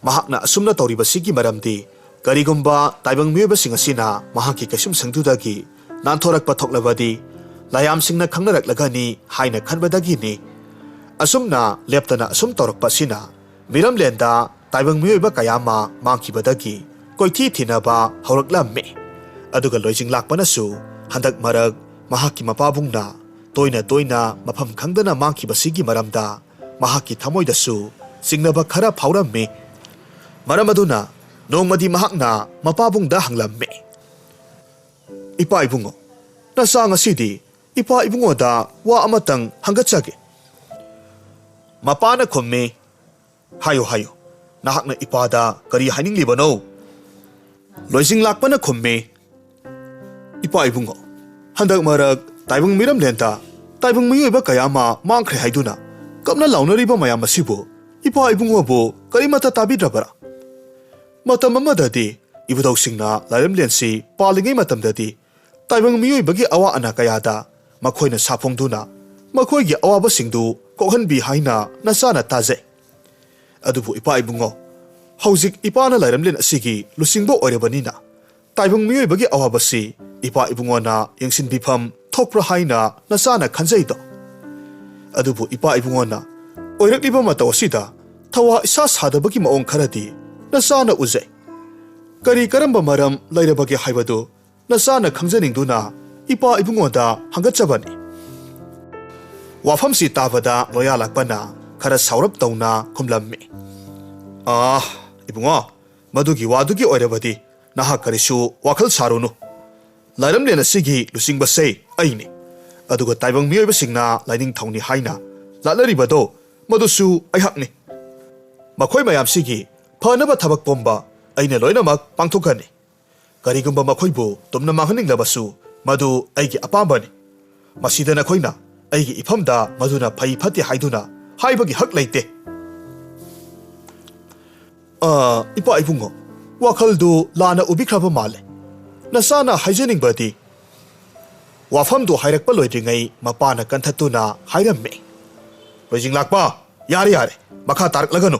ꯃꯍꯥꯛꯅ ꯑꯁꯨꯝꯅ ꯇꯧꯔꯤꯕꯁꯤꯒꯤ ꯃꯔꯝꯗꯤ ꯀꯔꯤꯒꯨꯝꯕ ꯇꯥꯏꯕꯪ ꯃꯤꯑꯣꯏꯕꯁꯤꯡ ꯑꯁꯤꯅ ꯃꯍꯥꯛꯀꯤ ꯀꯩꯁꯨꯝꯁꯪꯗꯨꯗꯒꯤ ꯅꯥꯟꯊꯣꯔꯛꯄ ꯊꯣꯛꯂꯕꯗꯤ ꯂꯥꯏꯌꯥꯝꯁꯤꯡꯅ ꯈꯪꯅꯔꯛꯂꯒꯅꯤ ꯍꯥꯏꯅ ꯈꯟꯕꯗꯒꯤꯅꯤ꯫ ꯑꯁꯨꯝꯅ ꯂꯦꯞꯇꯅ ꯑꯁꯨꯝ ꯇꯧꯔꯛꯄ ꯑꯁꯤꯅ ꯃꯤꯔꯝꯂꯦꯟꯗ ꯇꯥꯏꯕꯪ ꯃꯤꯑꯣꯏꯕ ꯀꯌꯥ ꯑꯃ ꯃꯥꯡꯈꯤꯕꯗꯒꯤ ꯀꯣꯏꯊꯤ ꯊꯤꯅꯕ ꯍꯧꯔꯛꯂꯝꯃꯤ꯫ ꯑꯗꯨꯒ ꯂꯣꯏꯖꯤꯡ ꯂꯥꯛꯄꯅꯁꯨ ꯍꯟꯗꯛ ꯃꯔꯛ ꯃꯍꯥꯛꯀꯤ ꯃꯄꯥꯕꯨꯡꯅ ꯇꯣꯏꯅ ꯇꯣꯏꯅ ꯃꯐꯝ ꯈꯪꯗꯅ ꯃꯥꯡꯈꯤꯕꯁꯤꯒꯤ ꯃꯔꯝꯗ ꯃꯍꯥꯛꯀꯤ ꯊꯃꯣꯏꯗꯁꯨ ꯆꯤꯡꯅꯕ ꯈꯔ ꯐꯥꯎꯔꯝꯃꯤ꯫ ꯃꯔꯝ ꯑꯗꯨꯅ ꯅꯣꯡꯃꯗꯤ ꯃꯍꯥꯛꯅ ꯃꯄꯥꯕꯨꯡꯗ ꯍꯪꯂꯝꯃꯤ, "ꯏꯄꯥ ꯏꯕꯨꯡꯉꯣ, ꯅꯆꯥ ꯉꯁꯤꯗꯤ ꯏꯄꯥ ꯏꯕꯨꯡꯉꯣꯗ ꯋꯥ ꯑꯃꯇꯪ ꯍꯪꯒꯠꯆꯒꯦ꯫" ꯃꯄꯥꯅ ꯈꯨꯝꯃꯤ, "ꯍꯥꯏꯌꯨ, ꯍꯥꯏꯌꯨ, ꯅꯍꯥꯛꯅ ꯏꯄꯥꯗ ꯀꯔꯤ ꯍꯥꯏꯅꯤꯡꯂꯤꯕꯅꯣ?" ꯂꯣꯏꯖꯤꯡ ꯂꯥꯛꯄꯅ ꯈꯨꯝꯃꯤ, "ꯏꯄꯥ ꯏꯕꯨꯡꯉꯣ, ꯍꯟꯗꯛ ꯃꯔꯛ ꯇꯥꯏꯕꯪ ꯃꯤꯔꯝꯂꯦꯟꯗ ꯇꯥꯏꯕꯪ ꯃꯤꯑꯣꯏꯕ ꯀꯌꯥ ꯑꯃ ꯃꯥꯡꯈ꯭ꯔꯦ ꯍꯥꯏꯗꯨꯅ ꯀꯞꯅ ꯂꯥꯎꯅꯔꯤꯕ ꯃꯌꯥꯝ ꯑꯁꯤꯕꯨ ꯏꯄꯥ ꯏꯕꯨꯡꯉꯣꯕꯨ ꯀꯔꯤꯃꯠꯇ ꯇꯥꯕꯤꯗ꯭ꯔꯕꯔꯥ? ꯃꯇꯝ ꯑꯃꯗꯗꯤ ꯏꯕꯨꯙꯧꯁꯤꯡꯅ ꯂꯥꯏꯔꯦꯝꯂꯦꯟꯁꯤ ꯄꯥꯜꯂꯤꯉꯩ ꯃꯇꯝꯗꯗꯤ ꯇꯥꯏꯕꯪ ꯃꯤꯑꯣꯏꯕꯒꯤ ꯑꯋꯥ ꯑꯅꯥ ꯀꯌꯥꯗ ꯃꯈꯣꯏꯅ ꯁꯥꯐꯣꯡꯗꯨꯅ ꯃꯈꯣꯏꯒꯤ ꯑꯋꯥꯕꯁꯤꯡꯗꯨ ꯀꯣꯛꯍꯟꯕꯤ ꯍꯥꯏꯅ ꯅꯆꯥꯅ ꯇꯥꯖꯩ꯫ ꯑꯗꯨꯕꯨ ꯏꯄꯥ ꯏꯕꯨꯡꯉꯣ, ꯍꯧꯖꯤꯛ ꯏꯄꯥꯅ ꯂꯥꯏꯔꯦꯝꯂꯦꯟ ꯑꯁꯤꯒꯤ ꯂꯨꯆꯤꯡꯕ ꯑꯣꯏꯔꯕꯅꯤꯅ ꯇꯥꯏꯕꯪ ꯃꯤꯑꯣꯏꯕꯒꯤ ꯑꯋꯥꯕꯁꯤ ꯏꯄꯥ ꯏꯕꯨꯡꯉꯣꯅ ꯌꯦꯡꯁꯤꯟꯕꯤꯐꯝ ꯊꯣꯛꯄ꯭ꯔꯥ ꯍꯥꯏꯅ ꯅꯆꯥꯅ ꯈꯟꯖꯩꯗꯣ꯫ ꯑꯗꯨꯕꯨ ꯏꯄꯥ ꯏꯕꯨꯡꯉꯣꯅ ꯑꯣꯏꯔꯛꯂꯤꯕ ꯃꯇꯧ ꯑꯁꯤꯗ ꯊꯋꯥ ꯏꯁꯥ ꯁꯥꯗꯕꯒꯤ ꯃꯑꯣꯡ ꯈꯔꯗꯤ ꯅꯆꯥꯅ ꯎꯖꯩ꯫ ꯀꯔꯤ ꯀꯔꯝꯕ ꯃꯔꯝ ꯂꯩꯔꯕꯒꯦ ꯍꯥꯏꯕꯗꯨ ꯅꯆꯥꯅ ꯈꯪꯖꯅꯤꯡꯗꯨꯅ ꯏꯄꯥ ꯏꯕꯨꯡꯉꯣꯗ ꯍꯪꯒꯠꯆꯕꯅꯤ꯫" ꯋꯥꯐꯝꯁꯤ ꯇꯥꯕꯗ ꯂꯣꯌꯥꯂꯥꯛꯄꯅ ꯈꯔ ꯁꯥꯎꯔꯞ ꯇꯧꯅ ꯈꯨꯝꯂꯝꯃꯤ, "ꯑꯥ, ꯏꯕꯨꯡꯉꯣ, ꯃꯗꯨꯒꯤ ꯋꯥꯗꯨꯒꯤ ꯑꯣꯏꯔꯕꯗꯤ ꯅꯍꯥꯛ ꯀꯔꯤꯁꯨ ꯋꯥꯈꯜ ꯁꯥꯔꯨꯅꯨ꯫ ꯂꯥꯏꯔꯝꯂꯦꯟ ꯑꯁꯤꯒꯤ ꯂꯨꯆꯤꯡꯕꯁꯦ ꯑꯩꯅꯤ꯫ ꯑꯗꯨꯒ ꯇꯥꯏꯕꯪ ꯃꯤꯑꯣꯏꯕꯁꯤꯡꯅ ꯂꯥꯏꯅꯤꯡꯊꯧꯅꯤ ꯍꯥꯏꯅ ꯂꯥꯠꯅꯔꯤꯕꯗꯣ, ꯃꯗꯨꯁꯨ ꯑꯩꯍꯥꯛꯅꯤ꯫ ꯃꯈꯣꯏ ꯃꯌꯥꯝꯁꯤꯒꯤ ꯐꯅꯕ ꯊꯕꯛ ꯄꯨꯝꯕ ꯑꯩꯅ ꯂꯣꯏꯅꯃꯛ ꯄꯥꯡꯊꯣꯛꯀꯅꯤ꯫ ꯀꯔꯤꯒꯨꯝꯕ ꯃꯈꯣꯏꯕꯨ ꯇꯨꯝꯅ ꯃꯥꯡꯍꯟꯅꯤꯡꯂꯕꯁꯨ, ꯃꯗꯨ ꯑꯩꯒꯤ ꯑꯄꯥꯝꯕꯅꯤ꯫ ꯃꯁꯤꯗ ꯅꯈꯣꯏꯅ ꯑꯩꯒꯤ ꯏꯐꯝꯗ ꯃꯗꯨꯅ ꯐꯩ ꯐꯠꯇꯦ ꯍꯥꯏꯗꯨꯅ ꯍꯥꯏꯕꯒꯤ ꯍꯛ ꯂꯩꯇꯦ꯫" "ꯑ, ꯏꯄꯥ ꯏꯕꯨꯡꯉꯣ, ꯋꯥꯈꯜꯗꯨ ꯂꯥꯟꯅ ꯎꯕꯤꯈ꯭ꯔꯕ ꯃꯥꯜꯂꯦ꯫ ꯅꯆꯥꯅ ꯍꯥꯏꯖꯅꯤꯡꯕꯗꯤ꯫" ꯋꯥꯐꯝꯗꯨ ꯍꯥꯏꯔꯛꯄ ꯂꯣꯏꯗ꯭ꯔꯤꯉꯩ ꯃꯄꯥꯅ ꯀꯟꯊꯠꯇꯨꯅ ꯍꯥꯏꯔꯝꯃꯤ, "ꯂꯣꯏꯖꯤꯡ ꯂꯥꯛꯄ, ꯌꯥꯔꯦ, ꯌꯥꯔꯦ, ꯃꯈꯥ ꯇꯥꯔꯛꯂꯒꯅꯨ꯫"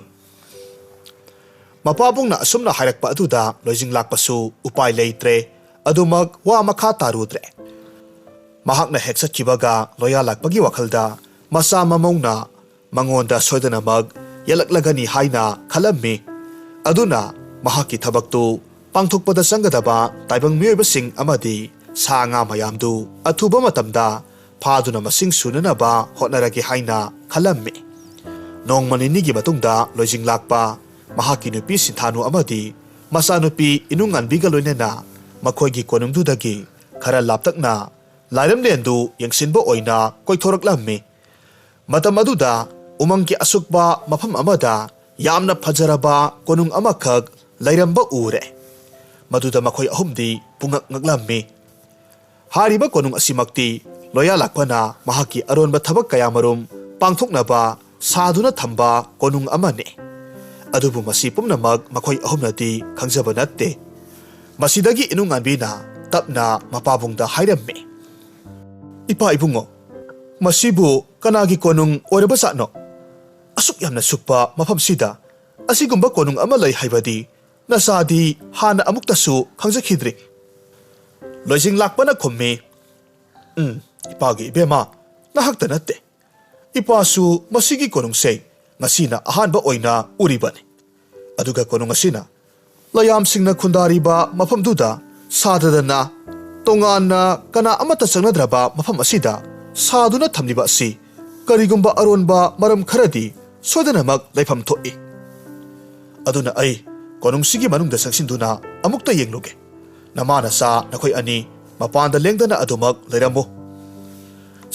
ꯃꯄꯥꯕꯨꯡꯅ ꯑꯁꯨꯝꯅ ꯍꯥꯏꯔꯛꯄ ꯑꯗꯨꯗ ꯂꯣꯏꯖꯤꯡ ꯂꯥꯛꯄꯁꯨ ꯎꯄꯥꯏ ꯂꯩꯇ꯭ꯔꯦ꯫ ꯑꯗꯨꯃꯛ ꯋꯥ ꯃꯈꯥ ꯇꯥꯔꯨꯗ꯭ꯔꯦ꯫ ꯃꯍꯥꯛꯅ ꯍꯦꯛ ꯆꯠꯈꯤꯕꯒ ꯂꯣꯌꯥ ꯂꯥꯛꯄꯒꯤ ꯋꯥꯈꯜꯗ ꯃꯆꯥ ꯃꯃꯧꯅ ꯃꯉꯣꯟꯗ ꯁꯣꯏꯗꯅꯃꯛ ꯌꯦꯜꯂꯛꯂꯒꯅꯤ ꯍꯥꯏꯅ ꯈꯜꯂꯝꯃꯤ꯫ ꯑꯗꯨꯅ ꯃꯍꯥꯛꯀꯤ ꯊꯕꯛꯇꯨ ꯄꯥꯡꯊꯣꯛꯄꯗ ꯆꯪꯒꯗꯕ ꯇꯥꯏꯕꯪ ꯃꯤꯑꯣꯏꯕꯁꯤꯡ ꯑꯃꯗꯤ ꯁꯥ ꯉꯥ ꯃꯌꯥꯝꯗꯨ ꯑꯊꯨꯕ ꯃꯇꯝꯗ ꯐꯥꯗꯨꯅ ꯃꯁꯤꯡ ꯁꯨꯅꯅꯕ ꯍꯣꯠꯅꯔꯒꯦ ꯍꯥꯏꯅ ꯈꯜꯂꯝꯃꯤ꯫ ꯅꯣꯡꯃ ꯅꯤꯅꯤꯒꯤ ꯃꯇꯨꯡꯗ ꯂꯣꯏꯖꯤꯡ ꯂꯥꯛꯄ ꯃꯍꯥꯛꯀꯤ ꯅꯨꯄꯤ ꯁꯤꯟꯊꯥꯅꯨ ꯑꯃꯗꯤ ꯃꯆꯥꯅꯨꯄꯤ ꯏꯅꯨꯡꯉꯥꯟꯕꯤꯒ ꯂꯣꯏꯅꯅ ꯃꯈꯣꯏꯒꯤ ꯀꯣꯅꯨꯡꯗꯨꯗꯒꯤ ꯈꯔ ꯂꯥꯞꯇꯛꯅ ꯂꯥꯏꯔꯝꯂꯦꯟꯗꯨ ꯌꯦꯡꯁꯤꯟꯕ ꯑꯣꯏꯅ ꯀꯣꯏꯊꯣꯔꯛꯂꯝꯃꯤ꯫ ꯃꯇꯝ ꯑꯗꯨꯗ ꯎꯃꯪꯒꯤ ꯑꯁꯨꯛꯄ ꯃꯐꯝ ꯑꯃꯗ ꯌꯥꯝꯅ ꯐꯖꯔꯕ ꯀꯣꯅꯨꯡ ꯑꯃꯈꯛ ꯂꯩꯔꯝꯕ ꯎꯔꯦ꯫ ꯃꯗꯨꯗ ꯃꯈꯣꯏ ꯑꯍꯨꯝꯗꯤ ꯄꯨꯡꯉꯛ ꯉꯛꯂꯝꯃꯤ꯫ ꯍꯥꯏꯔꯤꯕ ꯀꯣꯅꯨꯡ ꯑꯁꯤꯃꯛꯇꯤ ꯂꯣꯌꯥ ꯂꯥꯛꯄꯅ ꯃꯍꯥꯛꯀꯤ ꯑꯔꯣꯟꯕ ꯊꯕꯛ ꯀꯌꯥꯃꯔꯨꯝ ꯄꯥꯡꯊꯣꯛꯅꯕ ꯁꯥꯗꯨꯅ ꯊꯝꯕ ꯀꯣꯅꯨꯡ ꯑꯃꯅꯤ꯫ ꯑꯗꯨꯕꯨ ꯃꯁꯤ ꯄꯨꯝꯅꯃꯛ ꯃꯈꯣꯏ ꯑꯍꯨꯝꯅꯗꯤ ꯈꯪꯖꯕ ꯅꯠꯇꯦ꯫ ꯃꯁꯤꯗꯒꯤ ꯏꯅꯨꯡꯉꯥꯟꯕꯤꯅ ꯇꯞꯅ ꯃꯄꯥꯕꯨꯡꯗ ꯍꯥꯏꯔꯝꯃꯤ, "ꯏꯄꯥ ꯏꯕꯨꯡꯉꯣ, ꯃꯁꯤꯕꯨ ꯀꯅꯥꯒꯤ ꯀꯣꯅꯨꯡ ꯑꯣꯏꯔꯕꯖꯥꯠꯅꯣ? ꯑꯁꯨꯛ ꯌꯥꯝꯅ ꯁꯨꯛꯄ ꯃꯐꯝꯁꯤꯗ ꯑꯁꯤꯒꯨꯝꯕ ꯀꯣꯅꯨꯡ ꯑꯃ ꯂꯩ ꯍꯥꯏꯕꯗꯤ ꯅꯆꯥꯗꯤ ꯍꯥꯟꯅ ꯑꯃꯨꯛꯇꯁꯨ ꯈꯪꯖꯈꯤꯗ꯭ꯔꯤ꯫" ꯂꯣꯏꯖꯤꯡ ꯂꯥꯛꯄꯅ ꯈꯨꯝꯃꯤ, "ꯎꯝ, ꯏꯄꯥꯒꯤ ꯏꯕꯦꯝꯃ, ꯉꯥꯏꯍꯥꯛꯇ ꯅꯠꯇꯦ꯫ ꯏꯄꯥꯁꯨ ꯃꯁꯤꯒꯤ ꯀꯣꯅꯨꯡꯁꯦ ꯉꯁꯤꯅ ꯑꯍꯥꯟꯕ ꯑꯣꯏꯅ ꯎꯔꯤꯕꯅꯤ꯫ ꯑꯗꯨꯒ ꯀꯣꯅꯨꯡ ꯑꯁꯤꯅ ꯂꯌꯥꯝꯁꯤꯡꯅ ꯈꯨꯟꯗꯥꯔꯤꯕ ꯃꯐꯝꯗꯨꯗ ꯁꯥꯗꯗꯅ ꯇꯣꯉꯥꯟꯅ ꯀꯅꯥ ꯑꯃꯠꯇ ꯆꯪꯅꯗ꯭ꯔꯕ ꯃꯐꯝ ꯑꯁꯤꯗ ꯁꯥꯗꯨꯅ ꯊꯝꯂꯤꯕ ꯑꯁꯤ ꯀꯔꯤꯒꯨꯝꯕ ꯑꯔꯣꯟꯕ ꯃꯔꯝ ꯈꯔꯗꯤ ꯁꯣꯏꯗꯅꯃꯛ ꯂꯩꯐꯝ ꯊꯣꯛꯏ꯫ ꯑꯗꯨꯅ ꯑꯩ ꯀꯣꯅꯨꯡꯁꯤꯒꯤ ꯃꯅꯨꯡꯗ ꯆꯪꯁꯤꯟꯗꯨꯅ ꯑꯃꯨꯛꯇ ꯌꯦꯡꯂꯨꯒꯦ꯫ ꯅꯃꯥ ꯅꯆꯥ ꯅꯈꯣꯏ ꯑꯅꯤ ꯃꯄꯥꯟꯗ ꯂꯦꯡꯗꯅ ꯑꯗꯨꯃꯛ ꯂꯩꯔꯝꯃꯨ꯫"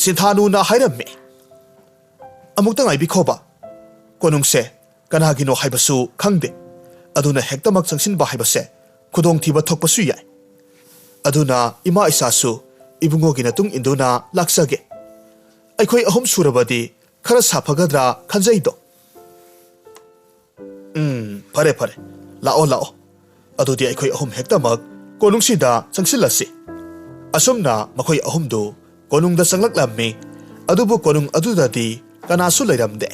ꯁꯤꯟꯊꯥꯅꯨꯅ ꯍꯥꯏꯔꯝꯃꯤ, "ꯑꯃꯨꯛꯇ ꯉꯥꯏꯕꯤꯈꯣꯕ꯫ ꯀꯣꯅꯨꯡꯁꯦ ꯀꯅꯥꯒꯤꯅꯣ ꯍꯥꯏꯕꯁꯨ ꯈꯪꯗꯦ꯫ ꯑꯗꯨꯅ ꯍꯦꯛꯇꯃꯛ ꯆꯪꯁꯤꯟꯕ ꯍꯥꯏꯕꯁꯦ ꯈꯨꯗꯣꯡꯊꯤꯕ ꯊꯣꯛꯄꯁꯨ ꯌꯥꯏ꯫ ꯑꯗꯨꯅ ꯏꯃꯥ ꯏꯆꯥꯁꯨ ꯏꯕꯨꯡꯉꯣꯒꯤ ꯃꯇꯨꯡ ꯏꯟꯗꯨꯅ ꯂꯥꯛꯆꯒꯦ꯫ ꯑꯩꯈꯣꯏ ꯑꯍꯨꯝ ꯁꯨꯔꯕꯗꯤ ꯈꯔ ꯁꯥꯐꯒꯗ꯭ꯔꯥ ꯈꯟꯖꯩꯗꯣ꯫" "ꯎꯝ, ꯐꯔꯦ, ꯐꯔꯦ꯫ ꯂꯥꯛꯑꯣ, ꯂꯥꯛꯑꯣ꯫ ꯑꯗꯨꯗꯤ ꯑꯩꯈꯣꯏ ꯑꯍꯨꯝ ꯍꯦꯛꯇꯃꯛ ꯀꯣꯅꯨꯡꯁꯤꯗ ꯆꯪꯁꯤꯜꯂꯁꯤ꯫" ꯑꯁꯨꯝꯅ ꯃꯈꯣꯏ ꯑꯍꯨꯝꯗꯨ ꯀꯣꯅꯨꯡꯗ ꯆꯪꯂꯛꯂꯝꯃꯤ꯫ ꯑꯗꯨꯕꯨ ꯀꯣꯅꯨꯡ ꯑꯗꯨꯗꯗꯤ ꯀꯅꯥꯁꯨ ꯂꯩꯔꯝꯗꯦ꯫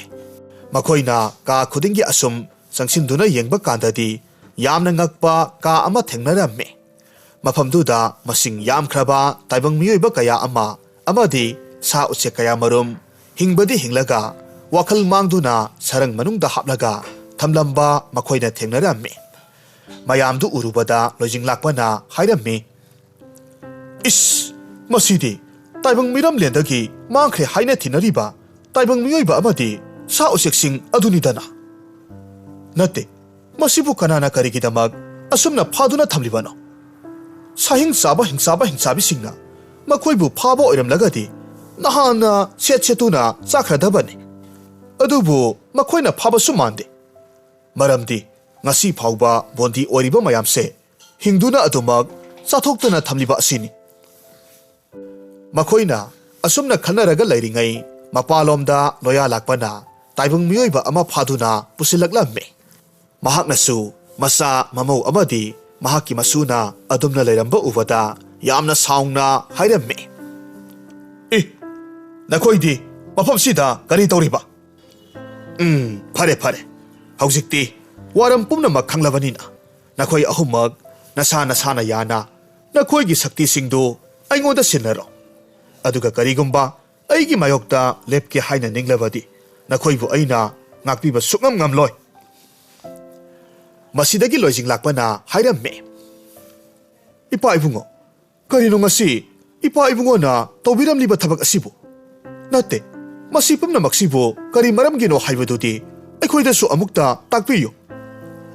ꯃꯈꯣꯏꯅ ꯀꯥ ꯈꯨꯗꯤꯡꯒꯤ ꯑꯁꯨꯝ ꯆꯪꯁꯤꯟꯗꯨꯅ ꯌꯦꯡꯕ ꯀꯥꯟꯗꯗꯤ ꯌꯥꯝꯅ ꯉꯛꯄ ꯀꯥ ꯑꯃ ꯊꯦꯡꯅꯔꯝꯃꯤ꯫ ꯃꯐꯝꯗꯨꯗ ꯃꯁꯤꯡ ꯌꯥꯝꯈ꯭ꯔꯕ ꯇꯥꯏꯕꯪ ꯃꯤꯑꯣꯏꯕ ꯀꯌꯥ ꯑꯃ ꯑꯃꯗꯤ ꯁꯥ ꯎꯆꯦꯛ ꯀꯌꯥ ꯃꯔꯨꯝ ꯍꯤꯡꯕꯗꯤ ꯍꯤꯡꯂꯒ ꯋꯥꯈꯜ ꯃꯥꯡꯗꯨꯅ ꯁꯔꯪ ꯃꯅꯨꯡꯗ ꯍꯥꯞꯂꯒ ꯊꯝꯂꯝꯕ ꯃꯈꯣꯏꯅ ꯊꯦꯡꯅꯔꯝꯃꯤ꯫ ꯃꯌꯥꯝꯗꯨ ꯎꯔꯨꯕꯗ ꯂꯣꯏꯖꯤꯡ ꯂꯥꯛꯄꯅ ꯍꯥꯏꯔꯝꯃꯤ, "ꯏꯁ, ꯃꯁꯤꯗꯤ ꯇꯥꯏꯕꯪ ꯃꯤꯔꯝꯂꯦꯟꯗꯒꯤ ꯃꯥꯡꯈ꯭ꯔꯦ ꯍꯥꯏꯅ ꯊꯤꯅꯔꯤꯕ ꯇꯥꯏꯕꯪ ꯃꯤꯑꯣꯏꯕ ꯑꯃꯗꯤ ꯁꯥ ꯎꯆꯦꯛꯁꯤꯡ ꯑꯗꯨꯅꯤꯗꯅ?" "ꯅꯠꯇꯦ, ꯃꯁꯤꯕꯨ ꯀꯅꯥꯅ ꯀꯔꯤꯒꯤꯗꯃꯛ ꯑꯁꯨꯝꯅ ꯐꯥꯗꯨꯅ ꯊꯝꯂꯤꯕꯅꯣ? ꯁꯥꯍꯤꯡ ꯆꯥꯕ ꯍꯤꯡꯆꯥꯕ ꯍꯤꯡꯆꯥꯕꯤꯁꯤꯡꯅ ꯃꯈꯣꯏꯕꯨ ꯐꯥꯕ ꯑꯣꯏꯔꯝꯂꯒꯗꯤ ꯅꯍꯥꯟꯅ ꯁꯦꯠ ꯁꯦꯠꯇꯨꯅ ꯆꯥꯈ꯭ꯔꯗꯕꯅꯤ꯫ ꯑꯗꯨꯕꯨ ꯃꯈꯣꯏꯅ ꯐꯥꯕꯁꯨ ꯃꯥꯟꯗꯦ꯫ ꯃꯔꯝꯗꯤ ꯉꯁꯤ ꯐꯥꯎꯕ ꯕꯣꯟꯗꯤ ꯑꯣꯏꯔꯤꯕ ꯃꯌꯥꯝꯁꯦ ꯍꯤꯡꯗꯨꯅ ꯑꯗꯨꯃꯛ ꯆꯥꯊꯣꯛꯇꯅ ꯊꯝꯂꯤꯕ ꯑꯁꯤꯅꯤ꯫ ꯃꯈꯣꯏꯅ ꯑꯁꯨꯝꯅ ꯈꯟꯅꯔꯒ ꯂꯩꯔꯤꯉꯩ, ꯃꯄꯥꯟꯂꯣꯝꯗ ꯂꯣꯌꯥ ꯂꯥꯛꯄꯅ ꯇꯥꯏꯕꯪ ꯃꯤꯑꯣꯏꯕ ꯑꯃ ꯐꯥꯗꯨꯅ ꯄꯨꯁꯤꯜꯂꯛꯂꯝꯃꯤ꯫ ꯃꯍꯥꯛꯅꯁꯨ ꯃꯆꯥ ꯃꯃꯧ ꯑꯃꯗꯤ ꯃꯍꯥꯛꯀꯤ ꯃꯁꯨꯅ ꯑꯗꯨꯝꯅ ꯂꯩꯔꯝꯕ ꯎꯕꯗ ꯌꯥꯝꯅ ꯁꯥꯎꯅ ꯍꯥꯏꯔꯝꯃꯤ, "ꯏ, ꯅꯈꯣꯏꯗꯤ ꯃꯐꯝꯁꯤꯗ ꯀꯔꯤ ꯇꯧꯔꯤꯕ? ꯎꯝ, ꯐꯔꯦ, ꯐꯔꯦ꯫ ꯍꯧꯖꯤꯛꯇꯤ ꯋꯥꯔꯝ ꯄꯨꯝꯅꯃꯛ ꯈꯪꯂꯕꯅꯤꯅ, ꯅꯈꯣꯏ ꯑꯍꯨꯝꯃꯛ ꯅꯁꯥ ꯅꯁꯥꯅ ꯌꯥꯅ ꯅꯈꯣꯏꯒꯤ ꯁꯛꯇꯤꯁꯤꯡꯗꯨ ꯑꯩꯉꯣꯟꯗ ꯁꯤꯟꯅꯔꯣ꯫ ꯑꯗꯨꯒ ꯀꯔꯤꯒꯨꯝꯕ ꯑꯩꯒꯤ ꯃꯥꯌꯣꯛꯇ ꯂꯦꯞꯀꯦ ꯍꯥꯏꯅ ꯅꯤꯡꯂꯕꯗꯤ, ꯅꯈꯣꯏꯕꯨ ꯑꯩꯅ ꯉꯥꯛꯄꯤꯕ ꯁꯨꯛꯉꯝ ꯉꯝꯂꯣꯏ꯫" ꯃꯁꯤꯗꯒꯤ ꯂꯣꯏꯖꯤꯡ ꯂꯥꯛꯄꯅ ꯍꯥꯏꯔꯝꯃꯤ, "ꯏꯄꯥ ꯏꯕꯨꯡꯉꯣ, ꯀꯔꯤꯅꯣ ꯉꯁꯤ ꯏꯄꯥ ꯏꯕꯨꯡꯉꯣꯅ ꯇꯧꯕꯤꯔꯝꯂꯤꯕ ꯊꯕꯛ ꯑꯁꯤꯕꯨ? ꯅꯠꯇꯦ, ꯃꯁꯤ ꯄꯨꯝꯅꯃꯛꯁꯤꯕꯨ ꯀꯔꯤ ꯃꯔꯝꯒꯤꯅꯣ ꯍꯥꯏꯕꯗꯨꯗꯤ ꯑꯩꯈꯣꯏꯗꯁꯨ ꯑꯃꯨꯛꯇ ꯇꯥꯛꯄꯤꯌꯨ꯫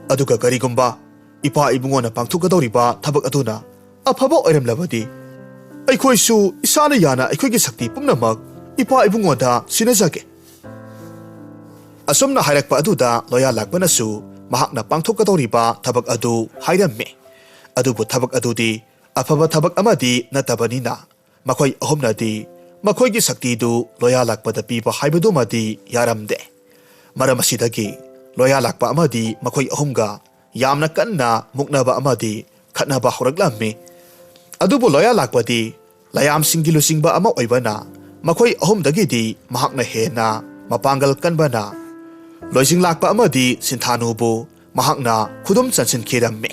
ꯑꯗꯨꯒ ꯀꯔꯤꯒꯨꯝꯕ ꯏꯄꯥ ꯏꯕꯨꯡꯉꯣꯅ ꯄꯥꯡꯊꯣꯛꯀꯗꯧꯔꯤꯕ ꯊꯕꯛ ꯑꯗꯨꯅ ꯑꯐꯕ ꯑꯣꯏꯔꯝꯂꯕꯗꯤ, ꯑꯩꯈꯣꯏꯁꯨ ꯏꯁꯥꯅ ꯌꯥꯅ ꯑꯩꯈꯣꯏꯒꯤ ꯁꯛꯇꯤ ꯄꯨꯝꯅꯃꯛ ꯏꯄꯥ ꯏꯕꯨꯡꯉꯣꯗ ꯁꯤꯟꯅꯖꯒꯦ꯫" ꯑꯁꯨꯝꯅ ꯍꯥꯏꯔꯛꯄ ꯑꯗꯨꯗ ꯂꯣꯌꯥ ꯂꯥꯛꯄꯅꯁꯨ ꯃꯍꯥꯛꯅ ꯄꯥꯡꯊꯣꯛꯀꯗꯧꯔꯤꯕ ꯊꯕꯛ ꯑꯗꯨ ꯍꯥꯏꯔꯝꯃꯤ꯫ ꯑꯗꯨꯕꯨ ꯊꯕꯛ ꯑꯗꯨꯗꯤ ꯑꯐꯕ ꯊꯕꯛ ꯑꯃꯗꯤ ꯅꯠꯇꯕꯅꯤꯅ, ꯃꯈꯣꯏ ꯑꯍꯨꯝꯅꯗꯤ ꯃꯈꯣꯏꯒꯤ ꯁꯛꯇꯤꯗꯨ ꯂꯣꯌꯥ ꯂꯥꯛꯄꯗ ꯄꯤꯕ ꯍꯥꯏꯕꯗꯨꯃꯗꯤ ꯌꯥꯔꯝꯗꯦ꯫ ꯃꯔꯝ ꯑꯁꯤꯗꯒꯤ ꯂꯣꯌꯥ ꯂꯥꯛꯄ ꯑꯃꯗꯤ ꯃꯈꯣꯏ ꯑꯍꯨꯝꯒ ꯌꯥꯝꯅ ꯀꯟꯅ ꯃꯨꯛꯅꯕ ꯑꯃꯗꯤ ꯈꯠꯅꯕ ꯍꯧꯔꯛꯂꯝꯃꯤ꯫ ꯑꯗꯨꯕꯨ ꯂꯣꯌꯥ ꯂꯥꯛꯄꯗꯤ ꯂꯌꯥꯝꯁꯤꯡꯒꯤ ꯂꯨꯆꯤꯡꯕ ꯑꯃ ꯑꯣꯏꯕꯅ, ꯃꯈꯣꯏ ꯑꯍꯨꯝꯗꯒꯤꯗꯤ ꯃꯍꯥꯛꯅ ꯍꯦꯟꯅ ꯃꯄꯥꯡꯒꯜ ꯀꯟꯕꯅ, ꯂꯣꯏꯖꯤꯡ ꯂꯥꯛꯄ ꯑꯃꯗꯤ ꯁꯤꯟꯊꯥꯅꯨꯕꯨ ꯃꯍꯥꯛꯅ ꯈꯨꯗꯨꯝ ꯆꯟꯁꯤꯟꯈꯤꯔꯝꯃꯤ꯫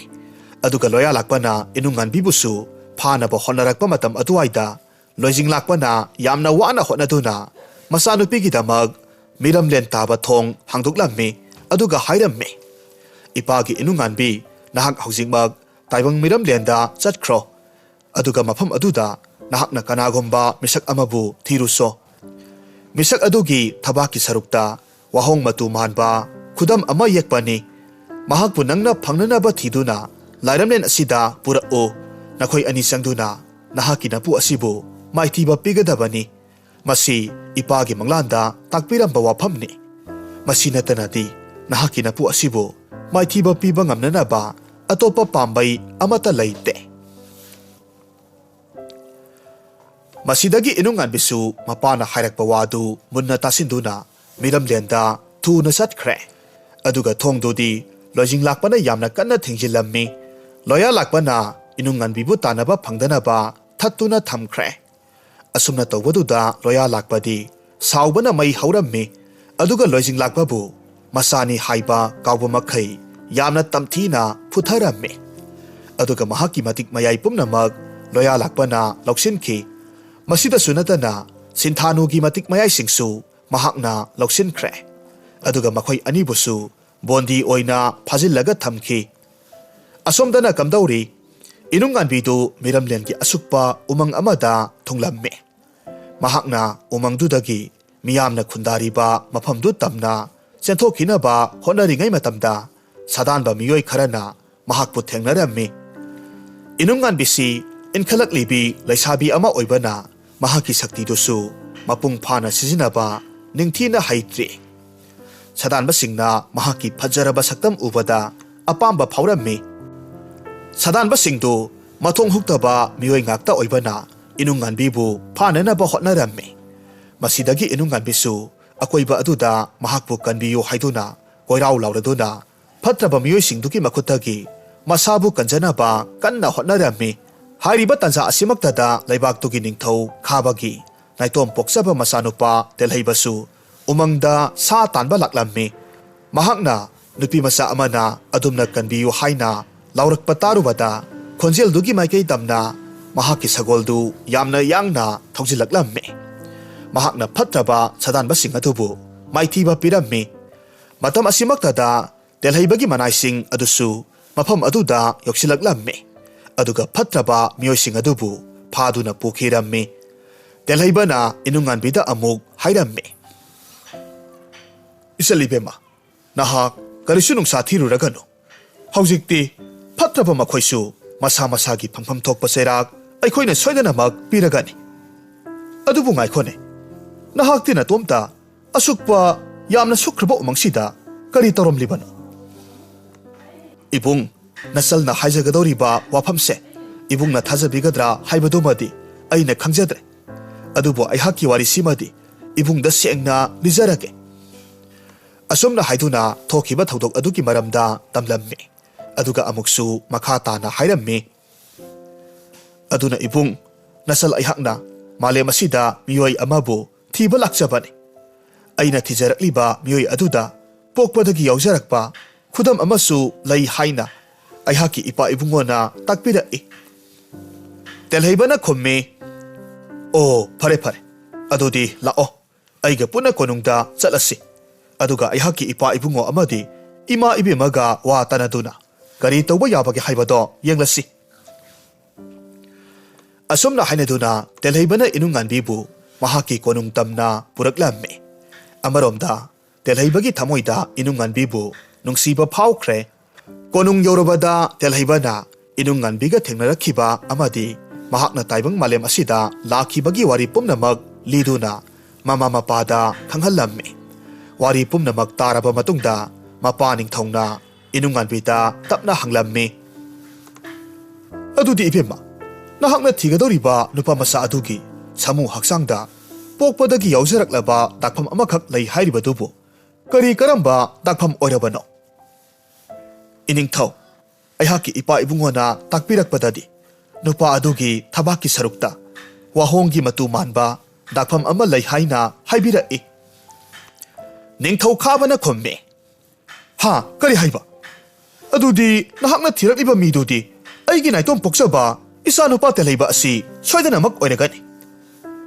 ꯑꯗꯨꯒ ꯂꯣꯌꯥ ꯂꯥꯛꯄꯅ ꯏꯅꯨꯡꯉꯥꯟꯕꯤꯕꯨꯁꯨ ꯐꯥꯅꯕ ꯍꯣꯠꯅꯔꯛꯄ ꯃꯇꯝ ꯑꯗꯨꯋꯥꯏꯗ, ꯂꯣꯏꯖꯤꯡ ꯂꯥꯛꯄꯅ ꯌꯥꯝꯅ ꯋꯥꯅ ꯍꯣꯠꯅꯗꯨꯅ ꯃꯆꯥꯅꯨꯄꯤꯒꯤꯗꯃꯛ ꯃꯤꯔꯝꯂꯦꯟ ꯇꯥꯕ ꯊꯣꯡ ꯍꯥꯡꯗꯣꯛꯂꯝꯃꯤ꯫ ꯑꯗꯨꯒ ꯍꯥꯏꯔꯝꯃꯤ, "ꯏꯄꯥꯒꯤ ꯏꯅꯨꯡꯉꯥꯟꯕꯤ, ꯅꯍꯥꯛ ꯍꯧꯖꯤꯛꯃꯛ ꯇꯥꯏꯕꯪ ꯃꯤꯔꯝꯂꯦꯟꯗ ꯆꯠꯈ꯭ꯔꯣ꯫ ꯑꯗꯨꯒ ꯃꯐꯝ ꯑꯗꯨꯗ ꯅꯍꯥꯛꯅ ꯀꯅꯥꯒꯨꯝꯕ ꯃꯤꯁꯛ ꯑꯃꯕꯨ ꯊꯤꯔꯨꯁꯣ꯫ ꯃꯤꯁꯛ ꯑꯗꯨꯒꯤ ꯊꯕꯥꯛꯀꯤ ꯁꯔꯨꯛꯇ ꯋꯥꯍꯣꯡ ꯃꯇꯨ ꯃꯥꯟꯕ ꯈꯨꯗꯝ ꯑꯃ ꯌꯦꯛꯄꯅꯤ꯫ ꯃꯍꯥꯛꯄꯨ ꯅꯪꯅ ꯐꯪꯅꯅꯕ ꯊꯤꯗꯨꯅ ꯂꯥꯏꯔꯝꯂꯦꯟ ꯑꯁꯤꯗ ꯄꯨꯔꯛꯎ꯫ ꯅꯈꯣꯏ ꯑꯅꯤ ꯆꯪꯗꯨꯅ ꯅꯍꯥꯛꯀꯤ ꯅꯄꯨ ꯑꯁꯤꯕꯨ ꯃꯥꯏꯊꯤꯕ ꯄꯤꯒꯗꯕꯅꯤ꯫ ꯃꯁꯤ ꯏꯄꯥꯒꯤ ꯃꯪꯂꯥꯟꯗ ꯇꯥꯛꯄꯤꯔꯝꯕ ꯋꯥꯐꯝꯅꯤ꯫ ꯃꯁꯤ ꯅꯠꯇꯅꯗꯤ ꯅꯍꯥꯛꯀꯤ ꯅꯄꯨ ꯑꯁꯤꯕꯨ ꯃꯥꯏꯊꯤꯕ ꯄꯤꯕ ꯉꯝꯅꯅꯕ ꯑꯇꯣꯞꯄ ꯄꯥꯝꯕꯩ ꯑꯃꯠꯇ ꯂꯩꯇꯦ꯫ ꯃꯁꯤꯗꯒꯤ ꯏꯅꯨꯡꯉꯥꯟꯕꯤꯁꯨ ꯃꯄꯥꯅ ꯍꯥꯏꯔꯛꯄ ꯋꯥꯗꯨ ꯃꯨꯟꯅ ꯇꯥꯁꯤꯟꯗꯨꯅ ꯃꯤꯔꯝꯂꯦꯟꯗ ꯊꯨꯅ ꯆꯠꯈ꯭ꯔꯦ꯫ ꯑꯗꯨꯒ ꯊꯣꯡꯗꯨꯗꯤ ꯂꯣꯏꯖꯤꯡ ꯂꯥꯛꯄꯅ ꯌꯥꯝꯅ ꯀꯟꯅ ꯊꯤꯡꯖꯤꯜꯂꯝꯃꯤ꯫ ꯂꯣꯌꯥ ꯂꯥꯛꯄꯅ ꯏꯅꯨꯡꯉꯥꯟꯕꯤꯕꯨ ꯇꯥꯟꯅꯕ ꯐꯪꯗꯅꯕ ꯊꯠꯇꯨꯅ ꯊꯝꯈ꯭ꯔꯦ꯫ ꯑꯁꯨꯝꯅ ꯇꯧꯕꯗꯨꯗ ꯂꯣꯌꯥ ꯂꯥꯛꯄꯗꯤ ꯁꯥꯎꯕꯅ ꯃꯩ ꯍꯧꯔꯝꯃꯤ꯫ ꯑꯗꯨꯒ ꯂꯣꯏꯖꯤꯡ ꯂꯥꯛꯄꯕꯨ ꯃꯆꯥꯅꯤ ꯍꯥꯏꯕ ꯀꯥꯎꯕ ꯃꯈꯩ ꯌꯥꯝꯅ ꯇꯝꯊꯤꯅ ꯐꯨꯊꯔꯝꯃꯤ꯫ ꯑꯗꯨꯒ ꯃꯍꯥꯛꯀꯤ ꯃꯇꯤꯛ ꯃꯌꯥꯏ ꯄꯨꯝꯅꯃꯛ ꯂꯣꯌꯥ ꯂꯥꯛꯄꯅ ꯂꯧꯁꯤꯟꯈꯤ꯫ ꯃꯁꯤꯗꯁꯨ ꯅꯠꯇꯅ ꯁꯤꯟꯊꯥꯅꯨꯒꯤ ꯃꯇꯤꯛ ꯃꯌꯥꯏꯁꯤꯡꯁꯨ ꯃꯍꯥꯛꯅ ꯂꯧꯁꯤꯟꯈ꯭ꯔꯦ꯫ ꯑꯗꯨꯒ ꯃꯈꯣꯏ ꯑꯅꯤꯕꯨꯁꯨ ꯕꯣꯟꯗꯤ ꯑꯣꯏꯅ ꯐꯥꯖꯤꯜꯂꯒ ꯊꯝꯈꯤ꯫ ꯑꯁꯣꯝꯗꯅ ꯀꯝꯗꯧꯔꯤ? ꯏꯅꯨꯡꯉꯥꯟꯕꯤꯗꯨ ꯃꯤꯔꯝꯂꯦꯟꯒꯤ ꯑꯁꯨꯛꯄ ꯎꯃꯪ ꯑꯃꯗ ꯊꯨꯡꯂꯝꯃꯤ꯫ ꯃꯍꯥꯛꯅ ꯎꯃꯪꯗꯨꯗꯒꯤ ꯃꯤꯌꯥꯝꯅ ꯈꯨꯟꯗꯥꯔꯤꯕ ꯃꯐꯝꯗꯨ ꯇꯝꯅ ꯆꯦꯟꯊꯣꯛꯈꯤꯅꯕ ꯍꯣꯠꯅꯔꯤꯉꯩ ꯃꯇꯝꯗ ꯁꯥꯗꯥꯟꯕ ꯃꯤꯑꯣꯏ ꯈꯔꯅ ꯃꯍꯥꯛꯄꯨ ꯊꯦꯡꯅꯔꯝꯃꯤ꯫ ꯏꯅꯨꯡꯉꯥꯟꯕꯤꯁꯤ ꯏꯟꯈꯠꯂꯛꯂꯤꯕꯤ ꯂꯩꯁꯥꯕꯤ ꯑꯃ ꯑꯣꯏꯕꯅ ꯃꯍꯥꯛꯀꯤ ꯁꯛꯇꯤꯗꯨꯁꯨ ꯃꯄꯨꯡ ꯐꯥꯅ ꯁꯤꯖꯤꯟꯅꯕ ꯅꯤꯡꯊꯤꯅ ꯍꯩꯇ꯭ꯔꯤ꯫ ꯁꯥꯗꯥꯟꯕꯁꯤꯡꯅ ꯃꯍꯥꯛꯀꯤ ꯐꯖꯔꯕ ꯁꯛꯇꯝ ꯎꯕꯗ ꯑꯄꯥꯝꯕ ꯐꯥꯎꯔꯝꯃꯤ꯫ ꯁꯥꯗꯥꯟꯕꯁꯤꯡꯗꯨ ꯃꯊꯣꯡ ꯍꯨꯛꯇꯕ ꯃꯤꯑꯣꯏ ꯉꯥꯛꯇ ꯑꯣꯏꯕꯅ ꯏꯅꯨꯡꯉꯥꯟꯕꯤꯕꯨ ꯐꯥꯅꯅꯕ ꯍꯣꯠꯅꯔꯝꯃꯤ꯫ ꯃꯁꯤꯗꯒꯤ ꯏꯅꯨꯡꯉꯥꯟꯕꯤꯁꯨ ꯑꯀꯣꯏꯕ ꯑꯗꯨꯗ ꯃꯍꯥꯛꯄꯨ ꯀꯟꯕꯤꯌꯨ ꯍꯥꯏꯗꯨꯅ ꯀꯣꯏꯔꯥꯎ ꯂꯥꯎꯔꯗꯨꯅ ꯐꯠꯇ꯭ꯔꯕ ꯃꯤꯑꯣꯏꯁꯤꯡꯗꯨꯒꯤ ꯃꯈꯨꯠꯇꯒꯤ ꯃꯁꯥꯕꯨ ꯀꯟꯖꯅꯕ ꯀꯟꯅ ꯍꯣꯠꯅꯔꯝꯃꯤ꯫ ꯍꯥꯏꯔꯤꯕ ꯇꯥꯟꯖꯥ ꯑꯁꯤꯃꯛꯇꯗ ꯂꯩꯕꯥꯛꯇꯨꯒꯤ ꯅꯤꯡꯊꯧ ꯈꯥꯕꯒꯤ ꯅꯥꯏꯇꯣꯝ ꯄꯣꯛꯆꯕ ꯃꯆꯥꯅꯨꯄꯥ ꯇꯦꯜꯍꯩꯕꯁꯨ ꯎꯃꯪꯗ ꯁꯥ ꯇꯥꯟꯕ ꯂꯥꯛꯂꯝꯃꯤ꯫ ꯃꯍꯥꯛꯅ ꯅꯨꯄꯤ ꯃꯆꯥ ꯑꯃꯅ ꯑꯗꯨꯝꯅ ꯀꯟꯕꯤꯌꯨ ꯍꯥꯏꯅ ꯂꯥꯎꯔꯛꯄ ꯇꯥꯔꯨꯕꯗ ꯈꯣꯟꯖꯦꯜꯗꯨꯒꯤ ꯃꯥꯏꯀꯩ ꯇꯝꯅ ꯃꯍꯥꯛꯀꯤ ꯁꯒꯣꯜꯗꯨ ꯌꯥꯝꯅ ꯌꯥꯡꯅ ꯊꯧꯖꯤꯜꯂꯛꯂꯝꯃꯤ꯫ ꯃꯍꯥꯛꯅ ꯐꯠꯇ꯭ꯔꯕ ꯁꯥꯗꯥꯟꯕꯁꯤꯡ ꯑꯗꯨꯕꯨ ꯃꯥꯏꯊꯤꯕ ꯄꯤꯔꯝꯃꯤ꯫ ꯃꯇꯝ ꯑꯁꯤꯃꯛꯇꯗ ꯇꯦꯜꯍꯩꯕꯒꯤ ꯃꯅꯥꯏꯁꯤꯡ ꯑꯗꯨꯁꯨ ꯃꯐꯝ ꯑꯗꯨꯗ ꯌꯧꯁꯤꯜꯂꯛꯂꯝꯃꯤ꯫ ꯑꯗꯨꯒ ꯐꯠꯇ꯭ꯔꯕ ꯃꯤꯑꯣꯏꯁꯤꯡ ꯑꯗꯨꯕꯨ ꯐꯥꯗꯨꯅ ꯄꯨꯈꯤꯔꯝꯃꯤ꯫ ꯇꯦꯜꯍꯩꯕꯅ ꯏꯅꯨꯡꯉꯥꯟꯕꯤꯗ ꯑꯃꯨꯛ ꯍꯥꯏꯔꯝꯃꯤ, "ꯏꯆꯜ ꯏꯕꯦꯝꯃ, ꯅꯍꯥꯛ ꯀꯔꯤꯁꯨ ꯅꯨꯡꯁꯥ ꯊꯤꯔꯨꯔꯒꯅꯨ꯫ ꯍꯧꯖꯤꯛꯇꯤ ꯐꯠꯇ꯭ꯔꯕ ꯃꯈꯣꯏꯁꯨ ꯃꯁꯥ ꯃꯁꯥꯒꯤ ꯐꯪꯐꯝ ꯊꯣꯛꯄ ꯆꯩꯔꯥꯛ ꯑꯩꯈꯣꯏꯅ ꯁꯣꯏꯗꯅꯃꯛ ꯄꯤꯔꯒꯅꯤ꯫ ꯑꯗꯨꯕꯨ ꯉꯥꯏꯈꯣꯅꯦ, ꯅꯍꯥꯛꯇꯤ ꯅꯇꯣꯝꯇ ꯑꯁꯨꯛꯄ ꯌꯥꯝꯅ ꯁꯨꯛꯈ꯭ꯔꯕ ꯎꯃꯪꯁꯤꯗ ꯀꯔꯤ ꯇꯧꯔꯝꯂꯤꯕꯅꯣ? ꯏꯕꯨꯡ, ꯅꯆꯜꯅ ꯍꯥꯏꯖꯒꯗꯧꯔꯤꯕ ꯋꯥꯐꯝꯁꯦ ꯏꯕꯨꯡꯅ ꯊꯥꯖꯕꯤꯒꯗ꯭ꯔꯥ ꯍꯥꯏꯕꯗꯨꯃꯗꯤ ꯑꯩꯅ ꯈꯪꯖꯗ꯭ꯔꯦ꯫ ꯑꯗꯨꯕꯨ ꯑꯩꯍꯥꯛꯀꯤ ꯋꯥꯔꯤꯁꯤꯃꯗꯤ ꯏꯕꯨꯡꯗ ꯁꯦꯡꯅ ꯂꯤꯖꯔꯒꯦ꯫ ꯑꯁꯨꯝꯅ ꯍꯥꯏꯗꯨꯅ ꯊꯣꯛꯈꯤꯕ ꯊꯧꯗꯣꯛ ꯑꯗꯨꯒꯤ ꯃꯔꯝꯗ ꯇꯝꯂꯝꯃꯤ꯫ ꯑꯗꯨꯒ ꯑꯃꯨꯛꯁꯨ ꯃꯈꯥ ꯇꯥꯅ ꯍꯥꯏꯔꯝꯃꯤ, "ꯑꯗꯨꯅ ꯏꯕꯨꯡ, ꯅꯆꯜ ꯑꯩꯍꯥꯛꯅ ꯃꯥꯂꯦꯝ ꯑꯁꯤꯗ ꯃꯤꯑꯣꯏ ꯑꯃꯕꯨ ꯊꯤꯕ ꯂꯥꯛꯆꯕꯅꯤ꯫ ꯑꯩꯅ ꯊꯤꯖꯔꯛꯂꯤꯕ ꯃꯤꯑꯣꯏ ꯑꯗꯨꯗ ꯄꯣꯛꯄꯗꯒꯤ ꯌꯥꯎꯖꯔꯛꯄ ꯈꯨꯗꯝ ꯑꯃꯁꯨ ꯂꯩ ꯍꯥꯏꯅ ꯑꯩꯍꯥꯛꯀꯤ ꯏꯄꯥ ꯏꯕꯨꯡꯉꯣꯅ ꯇꯥꯛꯄꯤꯔꯛꯏ꯫" ꯇꯦꯜꯍꯩꯕꯅ ꯈꯨꯝꯃꯤ, "ꯑꯣ, ꯐꯔꯦ ꯐꯔꯦ, ꯑꯗꯨꯗꯤ ꯂꯥꯛꯑꯣ, ꯑꯩꯒ ꯄꯨꯟꯅ ꯀꯣꯅꯨꯡꯗ ꯆꯠꯂꯁꯤ꯫ ꯑꯗꯨꯒ ꯑꯩꯍꯥꯛꯀꯤ ꯏꯄꯥ ꯏꯕꯨꯡꯉꯣ ꯑꯃꯗꯤ ꯏꯃꯥ ꯏꯕꯦꯝꯃꯒ ꯋꯥ ꯇꯥꯅꯗꯨꯅ ꯀꯔꯤ ꯇꯧꯕ ꯌꯥꯕꯒꯦ ꯍꯥꯏꯕꯗꯣ ꯌꯦꯡꯂꯁꯤ꯫" ꯑꯁꯨꯝꯅ ꯍꯥꯏꯅꯗꯨꯅ ꯇꯦꯜꯍꯩꯕꯅ ꯏꯅꯨꯡꯉꯥꯟꯕꯤꯕꯨ ꯃꯍꯥꯛꯀꯤ ꯀꯣꯅꯨꯡ ꯇꯝꯅ ꯄꯨꯔꯛꯂꯝꯃꯤ꯫ ꯑꯃꯔꯣꯝꯗ ꯇꯦꯜꯍꯩꯕꯒꯤ ꯊꯃꯣꯏꯗ ꯏꯅꯨꯡꯉꯥꯟꯕꯤꯕꯨ ꯅꯨꯡꯁꯤꯕ ꯐꯥꯎꯈ꯭ꯔꯦ꯫ ꯀꯣꯅꯨꯡ ꯌꯧꯔꯕꯗ ꯇꯦꯜꯍꯩꯕꯅ ꯏꯅꯨꯡꯉꯥꯟꯕꯤꯒ ꯊꯦꯡꯅꯔꯛꯈꯤꯕ ꯑꯃꯗꯤ ꯃꯍꯥꯛꯅ ꯇꯥꯏꯕꯪ ꯃꯥꯂꯦꯝ ꯑꯁꯤꯗ ꯂꯥꯛꯈꯤꯕꯒꯤ ꯋꯥꯔꯤ ꯄꯨꯝꯅꯃꯛ ꯂꯤꯗꯨꯅ ꯃꯃꯥ ꯃꯄꯥꯗ ꯈꯪꯍꯜꯂꯝꯃꯤ꯫ ꯋꯥꯔꯤ ꯄꯨꯝꯅꯃꯛ ꯇꯥꯔꯕ ꯃꯇꯨꯡꯗ ꯃꯄꯥ ꯅꯤꯡꯊꯧꯅ ꯏꯅꯨꯡꯉꯥꯟꯕꯤꯗ ꯇꯞꯅ ꯍꯪꯂꯝꯃꯤ, "ꯑꯗꯨꯗꯤ ꯏꯕꯦꯝꯃ, ꯅꯍꯥꯛꯅ ꯊꯤꯒꯗꯧꯔꯤꯕ ꯅꯨꯄꯥ ꯃꯆꯥ ꯑꯗꯨꯒꯤ ꯁꯥꯃꯨ ꯍꯛꯆꯥꯡꯗ ꯄꯣꯛꯄꯗꯒꯤ ꯌꯥꯎꯖꯔꯛꯂꯕ ꯗꯥꯛꯐꯝ ꯑꯃꯈꯛ ꯂꯩ ꯍꯥꯏꯔꯤꯕꯗꯨꯕꯨ ꯀꯔꯤ ꯀꯔꯝꯕ ꯗꯥꯛꯐꯝ ꯑꯣꯏꯔꯕꯅꯣ?" "ꯏꯅꯤꯡꯊꯧ, ꯑꯩꯍꯥꯛꯀꯤ ꯏꯄꯥ ꯏꯕꯨꯡꯉꯣꯅ ꯇꯥꯛꯄꯤꯔꯛꯄꯗꯗꯤ ꯅꯨꯄꯥ ꯑꯗꯨꯒꯤ ꯊꯕꯥꯛꯀꯤ ꯁꯔꯨꯛꯇ ꯋꯥꯍꯣꯡꯒꯤ ꯃꯇꯨ ꯃꯥꯟꯕ ꯗꯥꯛꯐꯝ ꯑꯃ ꯂꯩ ꯍꯥꯏꯅ ꯍꯥꯏꯕꯤꯔꯛꯏ꯫" ꯅꯤꯡꯊꯧ ꯈꯥꯕꯅ ꯈꯨꯝꯃꯤ, "ꯍꯥ, ꯀꯔꯤ ꯍꯥꯏꯕ? ꯑꯗꯨꯗꯤ ꯅꯍꯥꯛꯅ ꯊꯤꯔꯛꯂꯤꯕ ꯃꯤꯗꯨꯗꯤ ꯑꯩꯒꯤ ꯅꯥꯏꯇꯣꯝ ꯄꯣꯛꯆꯕ ꯏꯆꯥꯅꯨꯄꯥ ꯇꯦꯜꯍꯩꯕ ꯑꯁꯤ ꯁꯣꯏꯗꯅꯃꯛ ꯑꯣꯏꯔꯒꯅꯤ꯫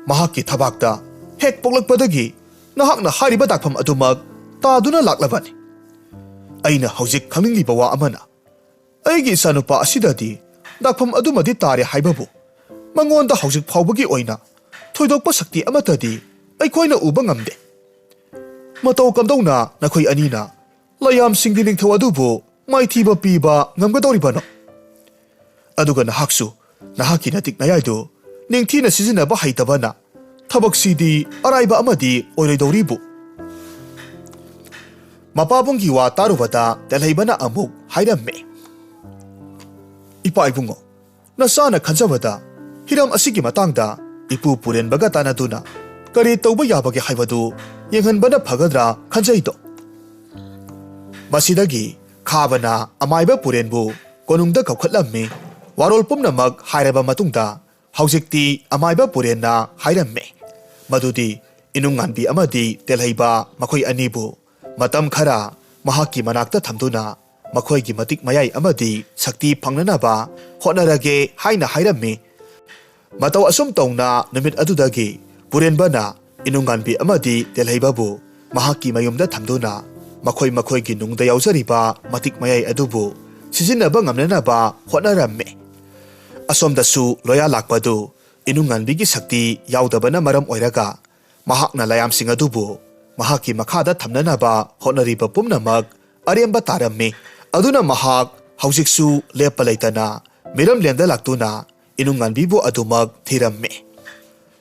ꯃꯍꯥꯛꯀꯤ ꯊꯕꯥꯛꯇ ꯍꯦꯛ ꯄꯣꯛꯂꯛꯄꯗꯒꯤ ꯅꯍꯥꯛꯅ ꯍꯥꯏꯔꯤꯕ ꯗꯥꯛꯐꯝ ꯑꯗꯨꯃꯛ ꯇꯥꯗꯨꯅ ꯂꯥꯛꯂꯕꯅꯤ꯫ ꯑꯩꯅ ꯍꯧꯖꯤꯛ ꯈꯪꯅꯤꯡꯂꯤꯕ ꯋꯥ ꯑꯃꯅ, ꯑꯩꯒꯤ ꯏꯆꯥꯅꯨꯄꯥ ꯑꯁꯤꯗꯗꯤ ꯗꯥꯛꯐꯝ ꯑꯗꯨꯃꯗꯤ ꯇꯥꯔꯦ ꯍꯥꯏꯕꯕꯨ ꯃꯉꯣꯟꯗ ꯍꯧꯖꯤꯛ ꯐꯥꯎꯕꯒꯤ ꯑꯣꯏꯅ ꯊꯣꯏꯗꯣꯛꯄ ꯁꯛꯇꯤ ꯑꯃꯠꯇꯗꯤ ꯑꯩꯈꯣꯏꯅ ꯎꯕ ꯉꯝꯗꯦ꯫ ꯃꯇꯧ ꯀꯝꯗꯧꯅ ꯅꯈꯣꯏ ꯑꯅꯤꯅ ꯂꯩꯌꯥꯝꯁꯤꯡꯒꯤ ꯅꯤꯡꯊꯧ ꯑꯗꯨꯕꯨ ꯃꯥꯏꯊꯤꯕ ꯄꯤꯕ ꯉꯝꯒꯗꯧꯔꯤꯕꯅꯣ? ꯑꯗꯨꯒ ꯅꯍꯥꯛꯁꯨ ꯅꯍꯥꯛꯀꯤ ꯅꯇꯤꯛ ꯅꯌꯥꯏꯗꯨ ꯅꯤꯡꯊꯤꯅ ꯁꯤꯖꯤꯟꯅꯕ ꯍꯩꯇꯕꯅ ꯊꯕꯛꯁꯤꯗꯤ ꯑꯔꯥꯏꯕ ꯑꯃꯗꯤ ꯑꯣꯏꯔꯣꯏꯗꯧꯔꯤꯕꯨ꯫ ꯃꯄꯥꯕꯨꯡꯒꯤ ꯋꯥ ꯇꯥꯔꯨꯕꯗ ꯇꯦꯜꯍꯩꯕꯅ ꯑꯃꯨꯛ ꯍꯥꯏꯔꯝꯃꯤ, "ꯏꯄꯥ ꯏꯕꯨꯡꯉꯣ, ꯅꯆꯥꯅ ꯈꯟꯖꯕꯗ ꯍꯤꯔꯝ ꯑꯁꯤꯒꯤ ꯃꯇꯥꯡꯗ ꯏꯄꯨ ꯄꯨꯔꯦꯟꯕꯒ ꯇꯥꯟꯅꯗꯨꯅ ꯀꯔꯤ ꯇꯧꯕ ꯌꯥꯕꯒꯦ ꯍꯥꯏꯕꯗꯨ ꯌꯦꯡꯍꯟꯕꯅ ꯐꯒꯗ꯭ꯔꯥ ꯈꯟꯖꯩꯗꯣ?" ꯃꯁꯤꯗꯒꯤ ꯈꯥꯕꯅ ꯑꯃꯥꯏꯕ ꯄꯨꯔꯦꯟꯕꯨ ꯀꯣꯅꯨꯡꯗ ꯀꯧꯈꯠꯂꯝꯃꯤ꯫ ꯋꯥꯔꯣꯜ ꯄꯨꯝꯅꯃꯛ ꯍꯥꯏꯔꯕ ꯃꯇꯨꯡꯗ ꯍꯧꯖꯤꯛꯇꯤ ꯑꯃꯥꯏꯕ ꯄꯨꯔꯦꯟꯅ ꯍꯥꯏꯔꯝꯃꯤ ꯃꯗꯨꯗꯤ ꯏꯅꯨꯡꯉꯥꯟꯕꯤ ꯑꯃꯗꯤ ꯇꯦꯜꯍꯩꯕ ꯃꯈꯣꯏ ꯑꯅꯤꯕꯨ ꯃꯇꯝ ꯈꯔ ꯃꯍꯥꯛꯀꯤ ꯃꯅꯥꯛꯇ ꯊꯝꯗꯨꯅ ꯃꯈꯣꯏꯒꯤ ꯃꯇꯤꯛ ꯃꯌꯥꯏ ꯑꯃꯗꯤ ꯁꯛꯇꯤ ꯐꯪꯅꯅꯕ ꯍꯣꯠꯅꯔꯒꯦ ꯍꯥꯏꯅ ꯍꯥꯏꯔꯝꯃꯤ꯫ ꯃꯇꯧ ꯑꯁꯨꯝ ꯇꯧꯅ ꯅꯨꯃꯤꯠ ꯑꯗꯨꯗꯒꯤ ꯄꯨꯔꯦꯟꯕꯅ ꯏꯅꯨꯡꯉꯥꯟꯕꯤ ꯑꯃꯗꯤ ꯇꯦꯜꯍꯩꯕꯕꯨ ꯃꯍꯥꯛꯀꯤ ꯃꯌꯨꯝꯗ ꯊꯝꯗꯨꯅ ꯃꯈꯣꯏ ꯃꯈꯣꯏꯒꯤ ꯅꯨꯡꯗ ꯌꯥꯎꯖꯔꯤꯕ ꯃꯇꯤꯛ ꯃꯌꯥꯏ ꯑꯗꯨꯕꯨ ꯁꯤꯖꯤꯟꯅꯕ ꯉꯝꯅꯅꯕ ꯍꯣꯠꯅꯔꯝꯃꯤ꯫ ꯑꯁꯣꯝꯗꯁꯨ ꯂꯣꯌꯥ ꯂꯥꯛꯄꯗꯨ ꯏꯅꯨꯡꯉꯥꯟꯕꯤꯒꯤ ꯁꯛꯇꯤ ꯌꯥꯎꯗꯕꯅ ꯃꯔꯝ ꯑꯣꯏꯔꯒ ꯃꯍꯥꯛꯅ ꯂꯥꯌꯥꯝꯁꯤꯡ ꯑꯗꯨꯕꯨ ꯃꯍꯥꯛꯀꯤ ꯃꯈꯥꯗ ꯊꯝꯅꯅꯕ ꯍꯣꯠꯅꯔꯤꯕ ꯄꯨꯝꯅꯃꯛ ꯑꯔꯦꯝꯕ ꯇꯥꯔꯝꯃꯤ꯫ ꯑꯗꯨꯅ ꯃꯍꯥꯛ ꯍꯧꯖꯤꯛꯁꯨ ꯂꯦꯞꯄ ꯂꯩꯇꯅ ꯃꯤꯔꯝꯂꯦꯟꯗ ꯂꯥꯛꯇꯨꯅ ꯏꯅꯨꯡꯉꯥꯟꯕꯤꯕꯨ ꯑꯗꯨꯃꯛ ꯊꯤꯔꯝꯃꯤ꯫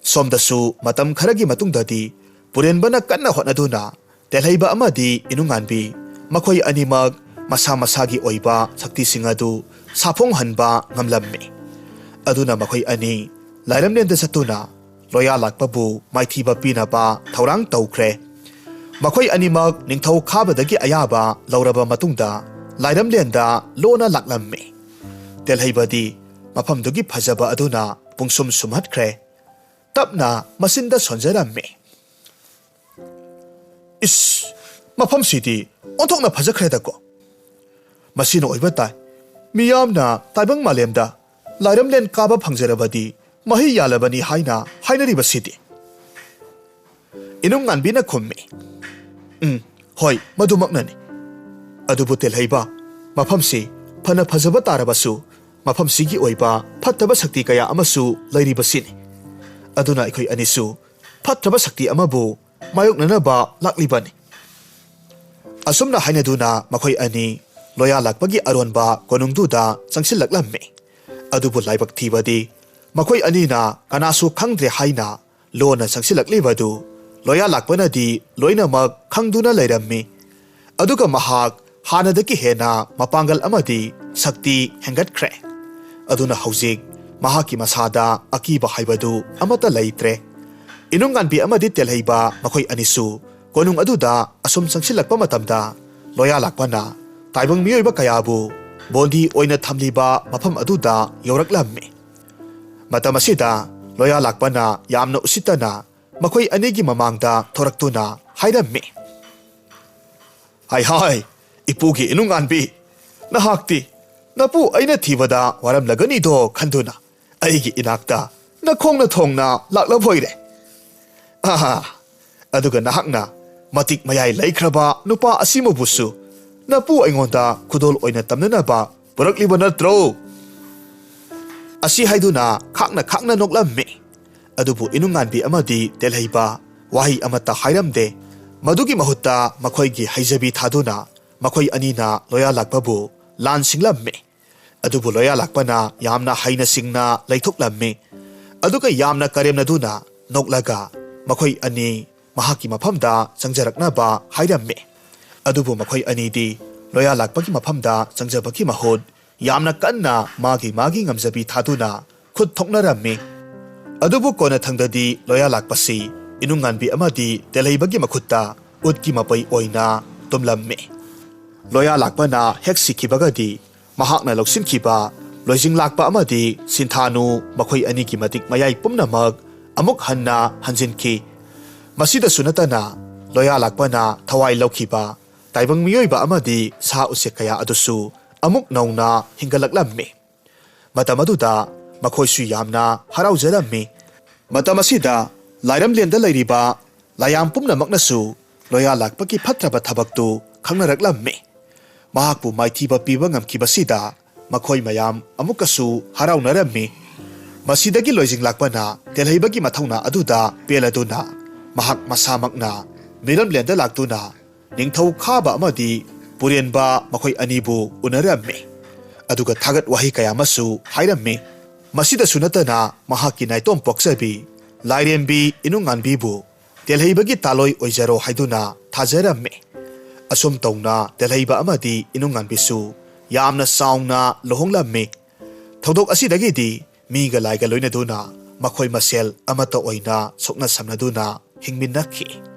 ꯁꯣꯝꯗꯁꯨ ꯃꯇꯝ ꯈꯔꯒꯤ ꯃꯇꯨꯡꯗꯗꯤ ꯄꯨꯔꯦꯟꯕꯅ ꯀꯟꯅ ꯍꯣꯠꯅꯗꯨꯅ ꯇꯦꯜꯍꯩꯕ ꯑꯃꯗꯤ ꯏꯅꯨꯡꯉꯥꯟꯕꯤ ꯃꯈꯣꯏ ꯑꯅꯤꯃꯛ ꯃꯁꯥ ꯃꯁꯥꯒꯤ ꯑꯣꯏꯕ ꯁꯛꯇꯤꯁꯤꯡ ꯑꯗꯨ ꯁꯥꯐꯣꯡꯍꯟꯕ ꯉꯝꯂꯝꯃꯤ꯫ ꯑꯗꯨꯅ ꯃꯈꯣꯏ ꯑꯅꯤ ꯂꯥꯏꯔꯝꯂꯦꯟꯗ ꯆꯠꯇꯨꯅ ꯂꯣꯌꯥ ꯂꯥꯛꯄꯕꯨ ꯃꯥꯏꯊꯤꯕ ꯄꯤꯅꯕ ꯊꯧꯔꯥꯡ ꯇꯧꯈ꯭ꯔꯦ꯫ ꯃꯈꯣꯏ ꯑꯅꯤꯃꯛ ꯅꯤꯡꯊꯧ ꯈꯥꯕꯗꯒꯤ ꯑꯌꯥꯕ ꯂꯧꯔꯕ ꯃꯇꯨꯡꯗ ꯂꯥꯏꯔꯝꯂꯦꯟꯗ ꯂꯣꯟꯅ ꯂꯥꯛꯂꯝꯃꯤ꯫ ꯇꯦꯜꯍꯩꯕꯗꯤ ꯃꯐꯝꯗꯨꯒꯤ ꯐꯖꯕ ꯑꯗꯨꯅ ꯄꯨꯡꯁꯨꯝ ꯁꯨꯝꯍꯠꯈ꯭ꯔꯦ꯫ ꯇꯞꯅ ꯃꯆꯤꯟꯗ ꯁꯣꯟꯖꯔꯝꯃꯤ꯫ "ꯏꯁ, ꯃꯐꯝꯁꯤꯗꯤ ꯑꯣꯟꯊꯣꯛꯅ ꯐꯖꯈ꯭ꯔꯦꯗꯀꯣ꯫ ꯃꯁꯤꯅ ꯑꯣꯏꯕ ꯇꯥꯏ, ꯃꯤꯌꯥꯝꯅ ꯇꯥꯏꯕꯪ ꯃꯥꯂꯦꯝꯗ ꯂꯥꯏꯔꯝꯂꯦꯟ ꯀꯥꯕ ꯐꯪꯖꯔꯕꯗꯤ ꯃꯍꯩ ꯌꯥꯜꯂꯕꯅꯤ ꯍꯥꯏꯅ ꯍꯥꯏꯅꯔꯤꯕꯁꯤꯗꯤ꯫" ꯏꯅꯨꯡꯉꯥꯟꯕꯤꯅ ꯈꯨꯝꯃꯤ, "ꯎꯝ, ꯍꯣꯏ, ꯃꯗꯨꯃꯛꯅꯅꯤ꯫ ꯑꯗꯨꯕꯨ ꯇꯦꯜꯍꯩꯕ, ꯃꯐꯝꯁꯤ ꯐꯅ ꯐꯖꯕ ꯇꯥꯔꯕꯁꯨ ꯃꯐꯝꯁꯤꯒꯤ ꯑꯣꯏꯕ ꯐꯠꯇꯕ ꯁꯛꯇꯤ ꯀꯌꯥ ꯑꯃꯁꯨ ꯂꯩꯔꯤꯕꯁꯤꯅꯤ꯫ ꯑꯗꯨꯅ ꯑꯩꯈꯣꯏ ꯑꯅꯤꯁꯨ ꯐꯠꯇ꯭ꯔꯕ ꯁꯛꯇꯤ ꯑꯃꯕꯨ ꯃꯥꯌꯣꯛꯅꯅꯕ ꯂꯥꯛꯂꯤꯕꯅꯤ꯫" ꯑꯁꯨꯝꯅ ꯍꯥꯏꯅꯗꯨꯅ ꯃꯈꯣꯏ ꯑꯅꯤ ꯂꯣꯌꯥ ꯂꯥꯛꯄꯒꯤ ꯑꯔꯣꯟꯕ ꯀꯣꯅꯨꯡꯗꯨꯗ ꯆꯪꯁꯤꯜꯂꯛꯂꯝꯃꯤ꯫ ꯑꯗꯨꯕꯨ ꯂꯥꯏꯕꯛ ꯊꯤꯕꯗꯤ ꯃꯈꯣꯏ ꯑꯅꯤꯅ ꯀꯅꯥꯁꯨ ꯈꯪꯗ꯭ꯔꯦ ꯍꯥꯏꯅ ꯂꯣꯟꯅ ꯆꯪꯁꯤꯜꯂꯛꯂꯤꯕꯗꯨ ꯂꯣꯌꯥ ꯂꯥꯛꯄꯅꯗꯤ ꯂꯣꯏꯅꯃꯛ ꯈꯪꯗꯨꯅ ꯂꯩꯔꯝꯃꯤ꯫ ꯑꯗꯨꯒ ꯃꯍꯥꯛ ꯍꯥꯟꯅꯗꯒꯤ ꯍꯦꯟꯅ ꯃꯄꯥꯡꯒꯜ ꯑꯃꯗꯤ ꯁꯛꯇꯤ ꯍꯦꯟꯒꯠꯈ꯭ꯔꯦ꯫ ꯑꯗꯨꯅ ꯍꯧꯖꯤꯛ ꯃꯍꯥꯛꯀꯤ ꯃꯁꯥꯗ ꯑꯀꯤꯕ ꯍꯥꯏꯕꯗꯨ ꯑꯃꯠꯇ ꯂꯩꯇ꯭ꯔꯦ꯫ ꯏꯅꯨꯡꯉꯥꯟꯕꯤ ꯑꯃꯗꯤ ꯇꯦꯜꯍꯩꯕ ꯃꯈꯣꯏ ꯑꯅꯤꯁꯨ ꯀꯣꯅꯨꯡ ꯑꯗꯨꯗ ꯑꯁꯨꯝ ꯆꯪꯁꯤꯜꯂꯛꯄ ꯃꯇꯝꯗ ꯂꯣꯌꯥ ꯂꯥꯛꯄꯅ ꯇꯥꯏꯕꯪ ꯃꯤꯑꯣꯏꯕ ꯀꯌꯥꯕꯨ ꯕꯣꯟꯗꯤ ꯑꯣꯏꯅ ꯊꯝꯂꯤꯕ ꯃꯐꯝ ꯑꯗꯨꯗ ꯌꯧꯔꯛꯂꯝꯃꯤ꯫ ꯃꯇꯝ ꯑꯁꯤꯗ ꯂꯣꯌꯥ ꯂꯥꯛꯄꯅ ꯌꯥꯝꯅ ꯎꯁꯤꯠꯇꯅ ꯃꯈꯣꯏ ꯑꯅꯤꯒꯤ ꯃꯃꯥꯡꯗ ꯊꯣꯔꯛꯇꯨꯅ ꯍꯥꯏꯔꯝꯃꯤ, "ꯍꯥꯏ ꯍꯥꯏ, ꯏꯄꯨꯒꯤ ꯏꯅꯨꯡꯉꯥꯟꯕꯤ, ꯅꯍꯥꯛꯇꯤ ꯅꯄꯨ ꯑꯩꯅ ꯊꯤꯕꯗ ꯋꯥꯔꯝꯂꯒꯅꯤꯗꯣ ꯈꯟꯗꯨꯅ ꯑꯩꯒꯤ ꯏꯅꯥꯛꯇ ꯅꯈꯣꯡꯅ ꯊꯣꯡꯅ ꯂꯥꯛꯂꯕꯣꯏꯔꯦ꯫ ꯑꯍꯥ, ꯑꯗꯨꯒ ꯅꯍꯥꯛꯅ ꯃꯇꯤꯛ ꯃꯌꯥꯏ ꯂꯩꯈ꯭ꯔꯕ ꯅꯨꯄꯥ ꯑꯁꯤꯃꯕꯨꯁꯨ ꯅꯄꯨ ꯑꯩꯉꯣꯟꯗ ꯈꯨꯗꯣꯜ ꯑꯣꯏꯅ ꯇꯝꯅꯅꯕ ꯄꯨꯔꯛꯂꯤꯕ ꯅꯠꯇ꯭ꯔꯣ?" ꯑꯁꯤ ꯍꯥꯏꯗꯨꯅ ꯈꯥꯛꯅ ꯈꯥꯛꯅ ꯅꯣꯛꯂꯝꯃꯤ꯫ ꯑꯗꯨꯕꯨ ꯏꯅꯨꯡꯉꯥꯟꯕꯤ ꯑꯃꯗꯤ ꯇꯦꯜꯍꯩꯕ ꯋꯥꯍꯩ ꯑꯃꯠꯇ ꯍꯥꯏꯔꯝꯗꯦ꯫ ꯃꯗꯨꯒꯤ ꯃꯍꯨꯠꯇ ꯃꯈꯣꯏꯒꯤ ꯍꯩꯖꯕꯤ ꯊꯥꯗꯨꯅ ꯃꯈꯣꯏ ꯑꯅꯤꯅ ꯂꯣꯌꯥ ꯂꯥꯛꯄꯕꯨ ꯂꯥꯟ ꯁꯤꯡꯂꯝꯃꯤ꯫ ꯑꯗꯨꯕꯨ ꯂꯣꯌꯥ ꯂꯥꯛꯄꯅ ꯌꯥꯝꯅ ꯍꯩꯅ ꯁꯤꯡꯅ ꯂꯩꯊꯣꯛꯂꯝꯃꯤ꯫ ꯑꯗꯨꯒ ꯌꯥꯝꯅ ꯀꯔꯦꯝꯅꯗꯨꯅ ꯅꯣꯛꯂꯒ ꯃꯈꯣꯏ ꯑꯅꯤ ꯃꯍꯥꯛꯀꯤ ꯃꯐꯝꯗ ꯆꯪꯖꯔꯛꯅꯕ ꯍꯥꯏꯔꯝꯃꯤ꯫ ꯑꯗꯨꯕꯨ ꯃꯈꯣꯏ ꯑꯅꯤꯗꯤ ꯂꯣꯌꯥ ꯂꯥꯛꯄꯒꯤ ꯃꯐꯝꯗ ꯆꯪꯖꯕꯒꯤ ꯃꯍꯨꯠ ꯌꯥꯝꯅ ꯀꯟꯅ ꯃꯥꯒꯤ ꯃꯥꯒꯤ ꯉꯝꯖꯕꯤ ꯊꯥꯗꯨꯅ ꯈꯨꯠ ꯊꯣꯛꯅꯔꯝꯃꯤ꯫ ꯑꯗꯨꯕꯨ ꯀꯣꯟꯅꯊꯪꯗꯗꯤ ꯂꯣꯌꯥ ꯂꯥꯛꯄꯁꯤ ꯏꯅꯨꯡꯉꯥꯟꯕꯤ ꯑꯃꯗꯤ ꯇꯦꯜꯍꯩꯕꯒꯤ ꯃꯈꯨꯠꯇ ꯎꯠꯀꯤ ꯃꯄꯩ ꯑꯣꯏꯅ ꯇꯨꯝꯂꯝꯃꯤ꯫ ꯂꯣꯌꯥ ꯂꯥꯛꯄꯅ ꯍꯦꯛ ꯁꯤꯈꯤꯕꯒꯗꯤ ꯃꯍꯥꯛꯅ ꯂꯧꯁꯤꯟꯈꯤꯕ ꯂꯣꯏꯖꯤꯡ ꯂꯥꯛꯄ ꯑꯃꯗꯤ ꯁꯤꯟꯊꯥꯅꯨ ꯃꯈꯣꯏ ꯑꯅꯤꯒꯤ ꯃꯇꯤꯛ ꯃꯌꯥꯏ ꯄꯨꯝꯅꯃꯛ ꯑꯃꯨꯛ ꯍꯟꯅ ꯍꯟꯖꯤꯟꯈꯤ꯫ ꯃꯁꯤꯗꯁꯨ ꯅꯠꯇꯅ ꯂꯣꯌꯥ ꯂꯥꯛꯄꯅ ꯊꯋꯥꯏ ꯂꯧꯈꯤꯕ ꯇꯥꯏꯕꯪ ꯃꯤꯑꯣꯏꯕ ꯑꯃꯗꯤ ꯁꯥ ꯎꯆꯦꯛ ꯀꯌꯥ ꯑꯗꯨꯁꯨ ꯑꯃꯨꯛ ꯅꯧꯅ ꯍꯤꯡꯒꯠꯂꯛꯂꯝꯃꯤ꯫ ꯃꯇꯝ ꯑꯗꯨꯗ ꯃꯈꯣꯏꯁꯨ ꯌꯥꯝꯅ ꯍꯔꯥꯎꯖꯔꯝꯃꯤ꯫ ꯃꯇꯝ ꯑꯁꯤꯗ ꯂꯥꯏꯔꯝꯂꯦꯟꯗ ꯂꯩꯔꯤꯕ ꯂꯥꯏꯌꯥꯝ ꯄꯨꯝꯅꯃꯛꯅꯁꯨ ꯂꯣꯌꯥ ꯂꯥꯛꯄꯒꯤ ꯐꯠꯇ꯭ꯔꯕ ꯊꯕꯛꯇꯨ ꯈꯪꯅꯔꯛꯂꯝꯃꯤ꯫ ꯃꯍꯥꯛꯄꯨ ꯃꯥꯏꯊꯤꯕ ꯄꯤꯕ ꯉꯝꯈꯤꯕꯁꯤꯗ ꯃꯈꯣꯏ ꯃꯌꯥꯝ ꯑꯃꯨꯛꯀꯁꯨ ꯍꯔꯥꯎꯅꯔꯝꯃꯤ꯫ ꯃꯁꯤꯗꯒꯤ ꯂꯣꯏꯖꯤꯡ ꯂꯥꯛꯄꯅ ꯇꯦꯜꯍꯩꯕꯒꯤ ꯃꯊꯧꯅꯥ ꯑꯗꯨꯗ ꯄꯦꯜꯂꯗꯨꯅ ꯃꯍꯥꯛ ꯃꯁꯥꯃꯛꯅ ꯃꯤꯔꯝꯂꯦꯟꯗ ꯂꯥꯛꯇꯨꯅ ꯅꯤꯡꯊꯧ ꯈꯥꯕ ꯑꯃꯗꯤ ꯄꯨꯔꯦꯟꯕ ꯃꯈꯣꯏ ꯑꯅꯤꯕꯨ ꯎꯅꯔꯝꯃꯤ꯫ ꯑꯗꯨꯒ ꯊꯥꯒꯠ ꯋꯥꯍꯩ ꯀꯌꯥ ꯑꯃꯁꯨ ꯍꯥꯏꯔꯝꯃꯤ꯫ ꯃꯁꯤꯗꯁꯨ ꯅꯠꯇꯅ ꯃꯍꯥꯛꯀꯤ ꯅꯥꯏꯇꯣꯝ ꯄꯣꯛꯆꯕꯤ ꯂꯥꯏꯔꯦꯝꯕꯤ ꯏꯅꯨꯡꯉꯥꯟꯕꯤꯕꯨ ꯇꯦꯜꯍꯩꯕꯒꯤ ꯇꯥꯂꯣꯏ ꯑꯣꯏꯖꯔꯣ ꯍꯥꯏꯗꯨꯅ ꯊꯥꯖꯔꯝꯃꯤ꯫ ꯑꯁꯨꯝ ꯇꯧꯅ ꯇꯦꯜꯍꯩꯕ ꯑꯃꯗꯤ ꯏꯅꯨꯡꯉꯥꯟꯕꯤꯁꯨ ꯌꯥꯝꯅ ꯆꯥꯎꯅ ꯂꯨꯍꯣꯡꯂꯝꯃꯤ꯫ ꯊꯧꯗꯣꯛ ꯑꯁꯤꯗꯒꯤꯗꯤ ꯃꯤꯒ ꯂꯥꯏꯒ ꯂꯣꯏꯅꯗꯨꯅ ꯃꯈꯣꯏ ꯃꯁꯦꯜ ꯑꯃꯠꯇ ꯑꯣꯏꯅ ꯁꯣꯛꯅ ꯁꯝꯅꯗꯨꯅ ꯍꯤꯡꯃꯤꯟꯅꯈꯤ꯫